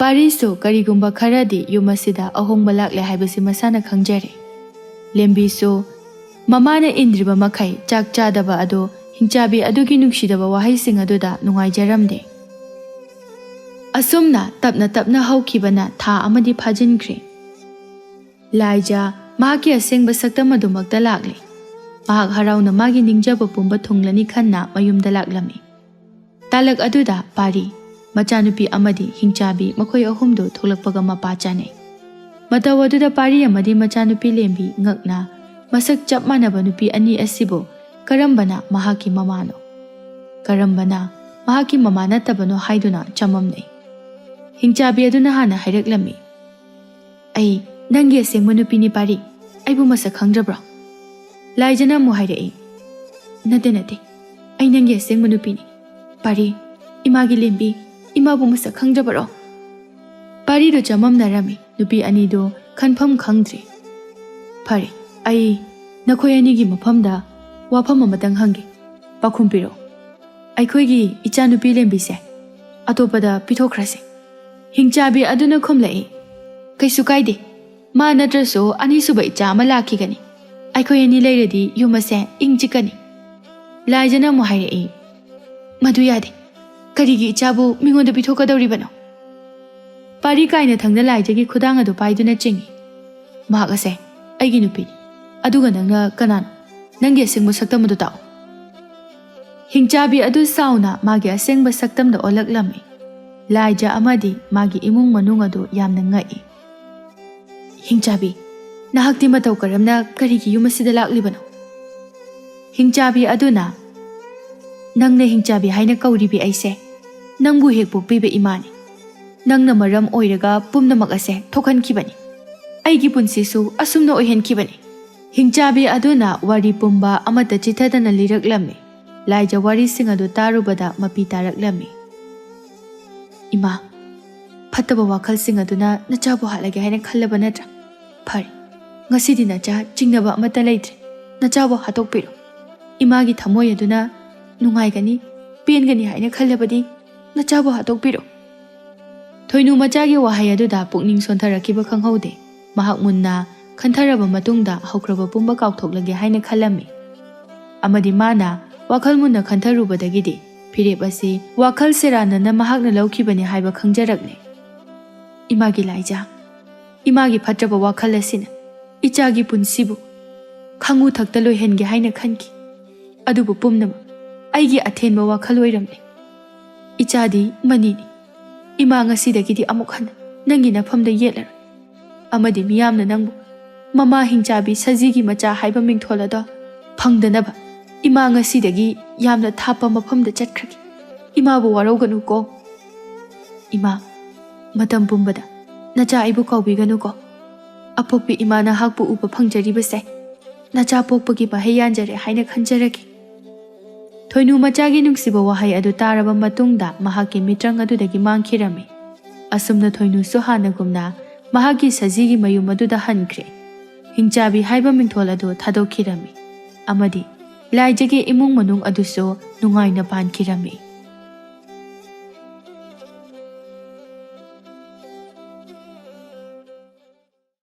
ꯄꯥꯔꯤꯁꯨ ꯀꯔꯤꯒꯨꯝꯕ ꯈꯔꯗꯤ ꯌꯨꯝ ꯑꯁꯤꯗ ꯑꯍꯣꯡꯕ ꯂꯥꯛꯂꯦ ꯍꯥꯏꯕꯁꯤ ꯃꯁꯥꯅ ꯈꯪꯖꯔꯦ꯫ ꯂꯦꯝꯕꯤꯁꯨ ꯃꯃꯥꯅ ꯏꯟꯗ꯭ꯔꯤꯕ ꯃꯈꯩ ꯆꯥꯛ ꯆꯥꯗꯕ ꯑꯗꯨ ꯍꯤꯡꯆꯥꯕꯤ ꯑꯗꯨꯒꯤ ꯅꯨꯡꯁꯤꯗꯕ ꯋꯥꯍꯩꯁꯤꯡ ꯑꯗꯨꯗ ꯅꯨꯡꯉꯥꯏꯖꯔꯝꯗꯦ꯫ ꯑꯁꯨꯝꯅ ꯇꯞꯅ ꯇꯞꯅ ꯍꯧꯈꯤꯕꯅ ꯊꯥ ꯑꯃꯗꯤ ꯐꯥꯖꯤꯟꯈ꯭ꯔꯦ꯫ ꯂꯥꯏꯖ ꯃꯍꯥꯛꯀꯤ ꯑꯁꯦꯡꯕ ꯁꯛꯇꯝ ꯑꯗꯨꯃꯛꯇ ꯂꯥꯛꯂꯦ꯫ ꯃꯍꯥꯛ ꯍꯔꯥꯎꯅ ꯃꯥꯒꯤ ꯅꯤꯡꯖꯕ ꯄꯨꯝꯕ ꯊꯨꯡꯂꯅꯤ ꯈꯟꯅ ꯃꯌꯨꯝꯗ ꯂꯥꯛꯂꯝꯃꯤ꯫ ꯇꯥꯂꯛ ꯑꯗꯨꯗ ꯄꯥꯔꯤ, ꯃꯆꯥꯅꯨꯄꯤ ꯑꯃꯗꯤ ꯍꯤꯡꯆꯥꯕꯤ, ꯃꯈꯣꯏ ꯑꯍꯨꯝꯗꯨ ꯊꯣꯛꯂꯛꯄꯒ ꯃꯄꯥ ꯆꯥꯅꯩ꯫ ꯃꯇꯧ ꯑꯗꯨꯗ ꯄꯥꯔꯤ ꯑꯃꯗꯤ ꯃꯆꯥꯅꯨꯄꯤ ꯂꯦꯝꯕꯤ ꯉꯛꯅ ꯃꯁꯛ ꯆꯞ ꯃꯥꯟꯅꯕ ꯅꯨꯄꯤ ꯑꯅꯤ ꯑꯁꯤꯕꯨ ꯀꯔꯝꯕꯅ ꯃꯍꯥꯛꯀꯤ ꯃꯃꯥꯅꯣ, ꯀꯔꯝꯕꯅ ꯃꯍꯥꯛꯀꯤ ꯃꯃꯥ ꯅꯠꯇꯕꯅꯣ ꯍꯥꯏꯗꯨꯅ ꯆꯃꯝꯅꯩ꯫ ꯍꯤꯡꯆꯥꯕꯤ ꯑꯗꯨꯅ ꯍꯥꯟꯅ ꯍꯥꯏꯔꯛꯂꯝꯃꯤ, "ꯑꯩ ꯅꯪꯒꯤ ꯑꯁꯦꯡꯕ ꯅꯨꯄꯤꯅꯤ ꯄꯥꯔꯤ, ꯑꯩꯕꯨ ꯃꯁꯛ ꯈꯪꯗ꯭ꯔꯕ꯭ꯔꯣ?" ꯂꯥꯏꯖꯅ ꯑꯃꯨꯛ ꯍꯥꯏꯔꯛꯏ, "ꯅꯠꯇꯦ, ꯅꯠꯇꯦ, ꯑꯩ ꯅꯪꯒꯤ ꯑꯁꯦꯡꯕ ꯅꯨꯄꯤꯅꯤ꯫ ꯄꯥꯔꯤ, ꯏꯃꯥꯒꯤ ꯂꯦꯝꯕꯤ, ꯏꯃꯥꯕꯨ ꯃꯁꯛ ꯈꯪꯗ꯭ꯔꯕꯔꯣ?" ꯄꯥꯔꯤꯗꯨ ꯆꯃꯝꯅꯔꯝꯃꯤ꯫ ꯅꯨꯄꯤ ꯑꯅꯤꯗꯨ ꯈꯟꯐꯝ ꯈꯪꯗ꯭ꯔꯦ꯫ "ꯐꯔꯦ, ꯑꯩ ꯅꯈꯣꯏ ꯑꯅꯤꯒꯤ ꯃꯐꯝꯗ ꯋꯥꯐꯝ ꯑꯃꯇꯪ ꯍꯪꯒꯦ, ꯄꯥꯎꯈꯨꯝ ꯄꯤꯔꯛꯎ꯫ ꯑꯩꯈꯣꯏꯒꯤ ꯏꯆꯥꯅꯨꯄꯤ ꯂꯦꯝꯕꯤꯁꯦ ꯑꯇꯣꯞꯄꯗ ꯄꯤꯊꯣꯛꯈ꯭ꯔꯁꯦ?" ꯍꯤꯡꯆꯥꯕꯤ ꯑꯗꯨꯅ ꯈꯨꯝꯂꯛꯏ, "ꯀꯩꯁꯨ ꯀꯥꯏꯗꯦ, ꯃꯥ ꯅꯠꯇ꯭ꯔꯁꯨ ꯑꯅꯤꯁꯨꯕ ꯏꯆꯥ ꯑꯃ ꯂꯥꯛꯈꯤꯒꯅꯤ꯫ ꯑꯩꯈꯣꯏ ꯑꯅꯤ ꯂꯩꯔꯗꯤ ꯌꯨꯝ ꯑꯁꯦ ꯏꯪ ꯆꯤꯛꯀꯅꯤ꯫" ꯂꯥꯏꯖꯅ ꯑꯃꯨꯛ ꯍꯥꯏꯔꯛꯏ, "ꯃꯗꯨ ꯌꯥꯗꯦ꯫ ꯀꯔꯤꯒꯤ ꯏꯆꯥꯕꯨ ꯃꯤꯉꯣꯟꯗ ꯄꯤꯊꯣꯛꯀꯗꯧꯔꯤꯕꯅꯣ?" ꯄꯥꯔꯤ ꯀꯥꯏꯅ ꯊꯪꯅ ꯂꯥꯏꯖꯒꯤ ꯈꯨꯗꯥꯡ ꯑꯗꯨ ꯄꯥꯏꯗꯨꯅ ꯆꯤꯡꯏ, "ꯃꯍꯥꯛ ꯑꯁꯦ ꯑꯩꯒꯤ ꯅꯨꯄꯤꯅꯤ꯫ ꯑꯗꯨꯒ ꯅꯪꯅ ꯀꯅꯥꯅꯣ? ꯅꯪꯒꯤ ꯑꯁꯦꯡꯕ ꯁꯛꯇꯝ ꯑꯗꯨ ꯇꯥꯛꯎ꯫" ꯍꯤꯡꯆꯥꯕꯤ ꯑꯗꯨ ꯁꯥꯎꯅ ꯃꯥꯒꯤ ꯑꯁꯦꯡꯕ ꯁꯛꯇꯝꯗ ꯑꯣꯜꯂꯛꯂꯝꯃꯤ꯫ ꯂꯥꯏꯖ ꯑꯃꯗꯤ ꯃꯥꯒꯤ ꯏꯃꯨꯡ ꯃꯅꯨꯡ ꯑꯗꯨ ꯌꯥꯝꯅ ꯉꯛꯏ꯫ "ꯍꯤꯡꯆꯥꯕꯤ, ꯅꯍꯥꯛꯇꯤ ꯃꯇꯧ ꯀꯔꯝꯅ ꯀꯔꯤꯒꯤ ꯌꯨꯝ ꯑꯁꯤꯗ ꯂꯥꯛꯂꯤꯕꯅꯣ?" ꯍꯤꯡꯆꯥꯕꯤ ꯑꯗꯨꯅ, "ꯅꯪꯅ ꯍꯤꯡꯆꯥꯕꯤ ꯍꯥꯏꯅ ꯀꯧꯔꯤꯕꯤ ꯑꯩꯁꯦ ꯅꯪꯕꯨ ꯍꯦꯛ ꯄꯣꯛꯄꯤꯕ ꯏꯃꯥꯅꯤ꯫ ꯅꯪꯅ ꯃꯔꯝ ꯑꯣꯏꯔꯒ ꯄꯨꯝꯅꯃꯛ ꯑꯁꯦ ꯊꯣꯛꯍꯟꯈꯤꯕꯅꯤ꯫ ꯑꯩꯒꯤ ꯄꯨꯟꯁꯤꯁꯨ ꯑꯁꯨꯝꯅ ꯑꯣꯏꯍꯟꯈꯤꯕꯅꯤ꯫" ꯍꯤꯡꯆꯥꯕꯤ ꯑꯗꯨꯅ ꯋꯥꯔꯤ ꯄꯨꯝꯕ ꯑꯃꯠꯇ ꯆꯤꯊꯗꯅ ꯂꯤꯔꯛꯂꯝꯃꯤ꯫ ꯂꯥꯏꯖ ꯋꯥꯔꯤꯁꯤꯡ ꯑꯗꯨ ꯇꯥꯔꯨꯕꯗ ꯃꯄꯤ ꯇꯥꯔꯛꯂꯝꯃꯤ꯫ "ꯏꯃꯥ, ꯐꯠꯇꯕ ꯋꯥꯈꯜꯁꯤꯡ ꯑꯗꯨꯅ ꯅꯆꯥꯕꯨ ꯍꯥꯠꯂꯒꯦ ꯍꯥꯏꯅ ꯈꯜꯂꯕ ꯅꯠꯇ꯭ꯔꯥ? ꯐꯔꯦ, ꯉꯁꯤꯗꯤ ꯅꯆꯥ ꯆꯤꯡꯅꯕ ꯑꯃꯠꯇ ꯂꯩꯇ꯭ꯔꯦ꯫ ꯅꯆꯥꯕꯨ ꯍꯥꯠꯇꯣꯛꯄꯤꯔꯣ꯫ ꯏꯃꯥꯒꯤ ꯊꯃꯣꯏ ꯑꯗꯨꯅ ꯅꯨꯡꯉꯥꯏꯒꯅꯤ, ꯄꯦꯟꯒꯅꯤ ꯍꯥꯏꯅ ꯈꯜꯂꯕꯗꯤ ꯅꯆꯥꯕꯨ ꯍꯥꯠꯇꯣꯛꯄꯤꯔꯣ꯫" ꯊꯣꯏꯅꯨ ꯃꯆꯥꯒꯤ ꯋꯥꯍꯩ ꯑꯗꯨꯗ ꯄꯨꯛꯅꯤꯡ ꯁꯣꯟꯊꯔꯛꯈꯤꯕ ꯈꯪꯍꯧꯗꯦ꯫ ꯃꯍꯥꯛ ꯃꯨꯟꯅ ꯈꯟꯊꯔꯕ ꯃꯇꯨꯡꯗ ꯍꯧꯈ꯭ꯔꯕ ꯄꯨꯝꯕ ꯀꯥꯎꯊꯣꯛꯂꯒꯦ ꯍꯥꯏꯅ ꯈꯜꯂꯝꯃꯤ꯫ ꯑꯃꯗꯤ ꯃꯥꯅ ꯋꯥꯈꯜ ꯃꯨꯟꯅ ꯈꯟꯊꯔꯨꯕꯗꯒꯤꯗꯤ ꯐꯤꯔꯦꯞ ꯑꯁꯤ ꯋꯥꯈꯜ ꯁꯦꯔꯥꯟꯅꯅ ꯃꯍꯥꯛꯅ ꯂꯧꯈꯤꯕꯅꯤ ꯍꯥꯏꯕ ꯈꯪꯖꯔꯛꯂꯦ꯫ "ꯏꯃꯥꯒꯤ ꯂꯥꯏꯖꯥ, ꯏꯃꯥꯒꯤ ꯐꯠꯇ꯭ꯔꯕ ꯋꯥꯈꯜ ꯑꯁꯤꯅ ꯏꯆꯥꯒꯤ ꯄꯨꯟꯁꯤꯕꯨ ꯈꯪꯉꯨ ꯊꯛꯇ ꯂꯣꯏꯍꯟꯒꯦ ꯍꯥꯏꯅ ꯈꯟꯈꯤ꯫ ꯑꯗꯨꯕꯨ ꯄꯨꯝꯅꯃꯛ ꯑꯩꯒꯤ ꯑꯊꯦꯟꯕ ꯋꯥꯈꯜ ꯑꯣꯏꯔꯝꯂꯦ꯫ "ꯏꯆꯥꯗꯤ ꯃꯅꯤꯅꯤ꯫ ꯏꯃꯥ ꯉꯁꯤꯗꯒꯤꯗꯤ ꯑꯃꯨꯛ ꯍꯟꯅ ꯅꯪꯒꯤ ꯅꯐꯝꯗ ꯌꯦꯠꯂꯔꯣꯏ꯫ ꯑꯃꯗꯤ ꯃꯤꯌꯥꯝꯅ ꯅꯪꯕꯨ ꯃꯃꯥ ꯍꯤꯡꯆꯥꯕꯤ ꯁꯖꯤꯒꯤ ꯃꯆꯥ ꯍꯥꯏꯕ ꯃꯤꯡꯊꯣꯜ ꯑꯗꯣ ꯐꯪꯗꯅꯕ ꯏꯃꯥ ꯉꯁꯤꯗꯒꯤ ꯌꯥꯝꯅ ꯊꯥꯞꯄ ꯃꯐꯝꯗ ꯆꯠꯈ꯭ꯔꯒꯦ꯫ ꯏꯃꯥꯕꯨ ꯋꯥꯔꯧꯒꯅꯨꯀꯣ꯫ ꯏꯃꯥ, ꯃꯇꯝ ꯄꯨꯝꯕꯗ ꯅꯆꯥ ꯑꯩꯕꯨ ꯀꯥꯎꯕꯤꯒꯅꯨꯀꯣ꯫ ꯑꯄꯣꯛꯄꯤ ꯏꯃꯥ ꯅꯍꯥꯛꯄꯨ ꯎꯕ ꯐꯪꯖꯔꯤꯕꯁꯦ ꯅꯆꯥ ꯄꯣꯛꯄꯒꯤ ꯃꯍꯩ ꯌꯥꯟꯖꯔꯦ ꯍꯥꯏꯅ ꯈꯟꯖꯔꯒꯦ꯫" ꯊꯣꯏꯅꯨ ꯃꯆꯥꯒꯤ ꯅꯨꯡꯁꯤꯕ ꯋꯥꯍꯩ ꯑꯗꯨ ꯇꯥꯔꯕ ꯃꯇꯨꯡꯗ ꯃꯍꯥꯛꯀꯤ ꯃꯤꯇ꯭ꯔꯪ ꯑꯗꯨꯗꯒꯤ ꯃꯥꯡꯈꯤꯔꯝꯃꯤ꯫ ꯑꯁꯨꯝꯅ ꯊꯣꯏꯅꯨꯁꯨ ꯍꯥꯟꯅꯒꯨꯝꯅ ꯃꯍꯥꯛꯀꯤ ꯁꯖꯤꯒꯤ ꯃꯌꯨꯝ ꯑꯗꯨꯗ ꯍꯟꯈ꯭ꯔꯦ꯫ ꯍꯤꯡꯆꯥꯕꯤ ꯍꯥꯏꯕ ꯃꯤꯡꯊꯣꯜ ꯑꯗꯨ ꯊꯥꯗꯣꯛꯈꯤꯔꯝꯃꯤ ꯑꯃꯗꯤ ꯂꯥꯏꯖꯒꯤ ꯏꯃꯨꯡ ꯃꯅꯨꯡ ꯑꯗꯨꯁꯨ ꯅꯨꯡꯉꯥꯏꯅ ꯄꯥꯟꯈꯤꯔꯝꯃꯤ꯫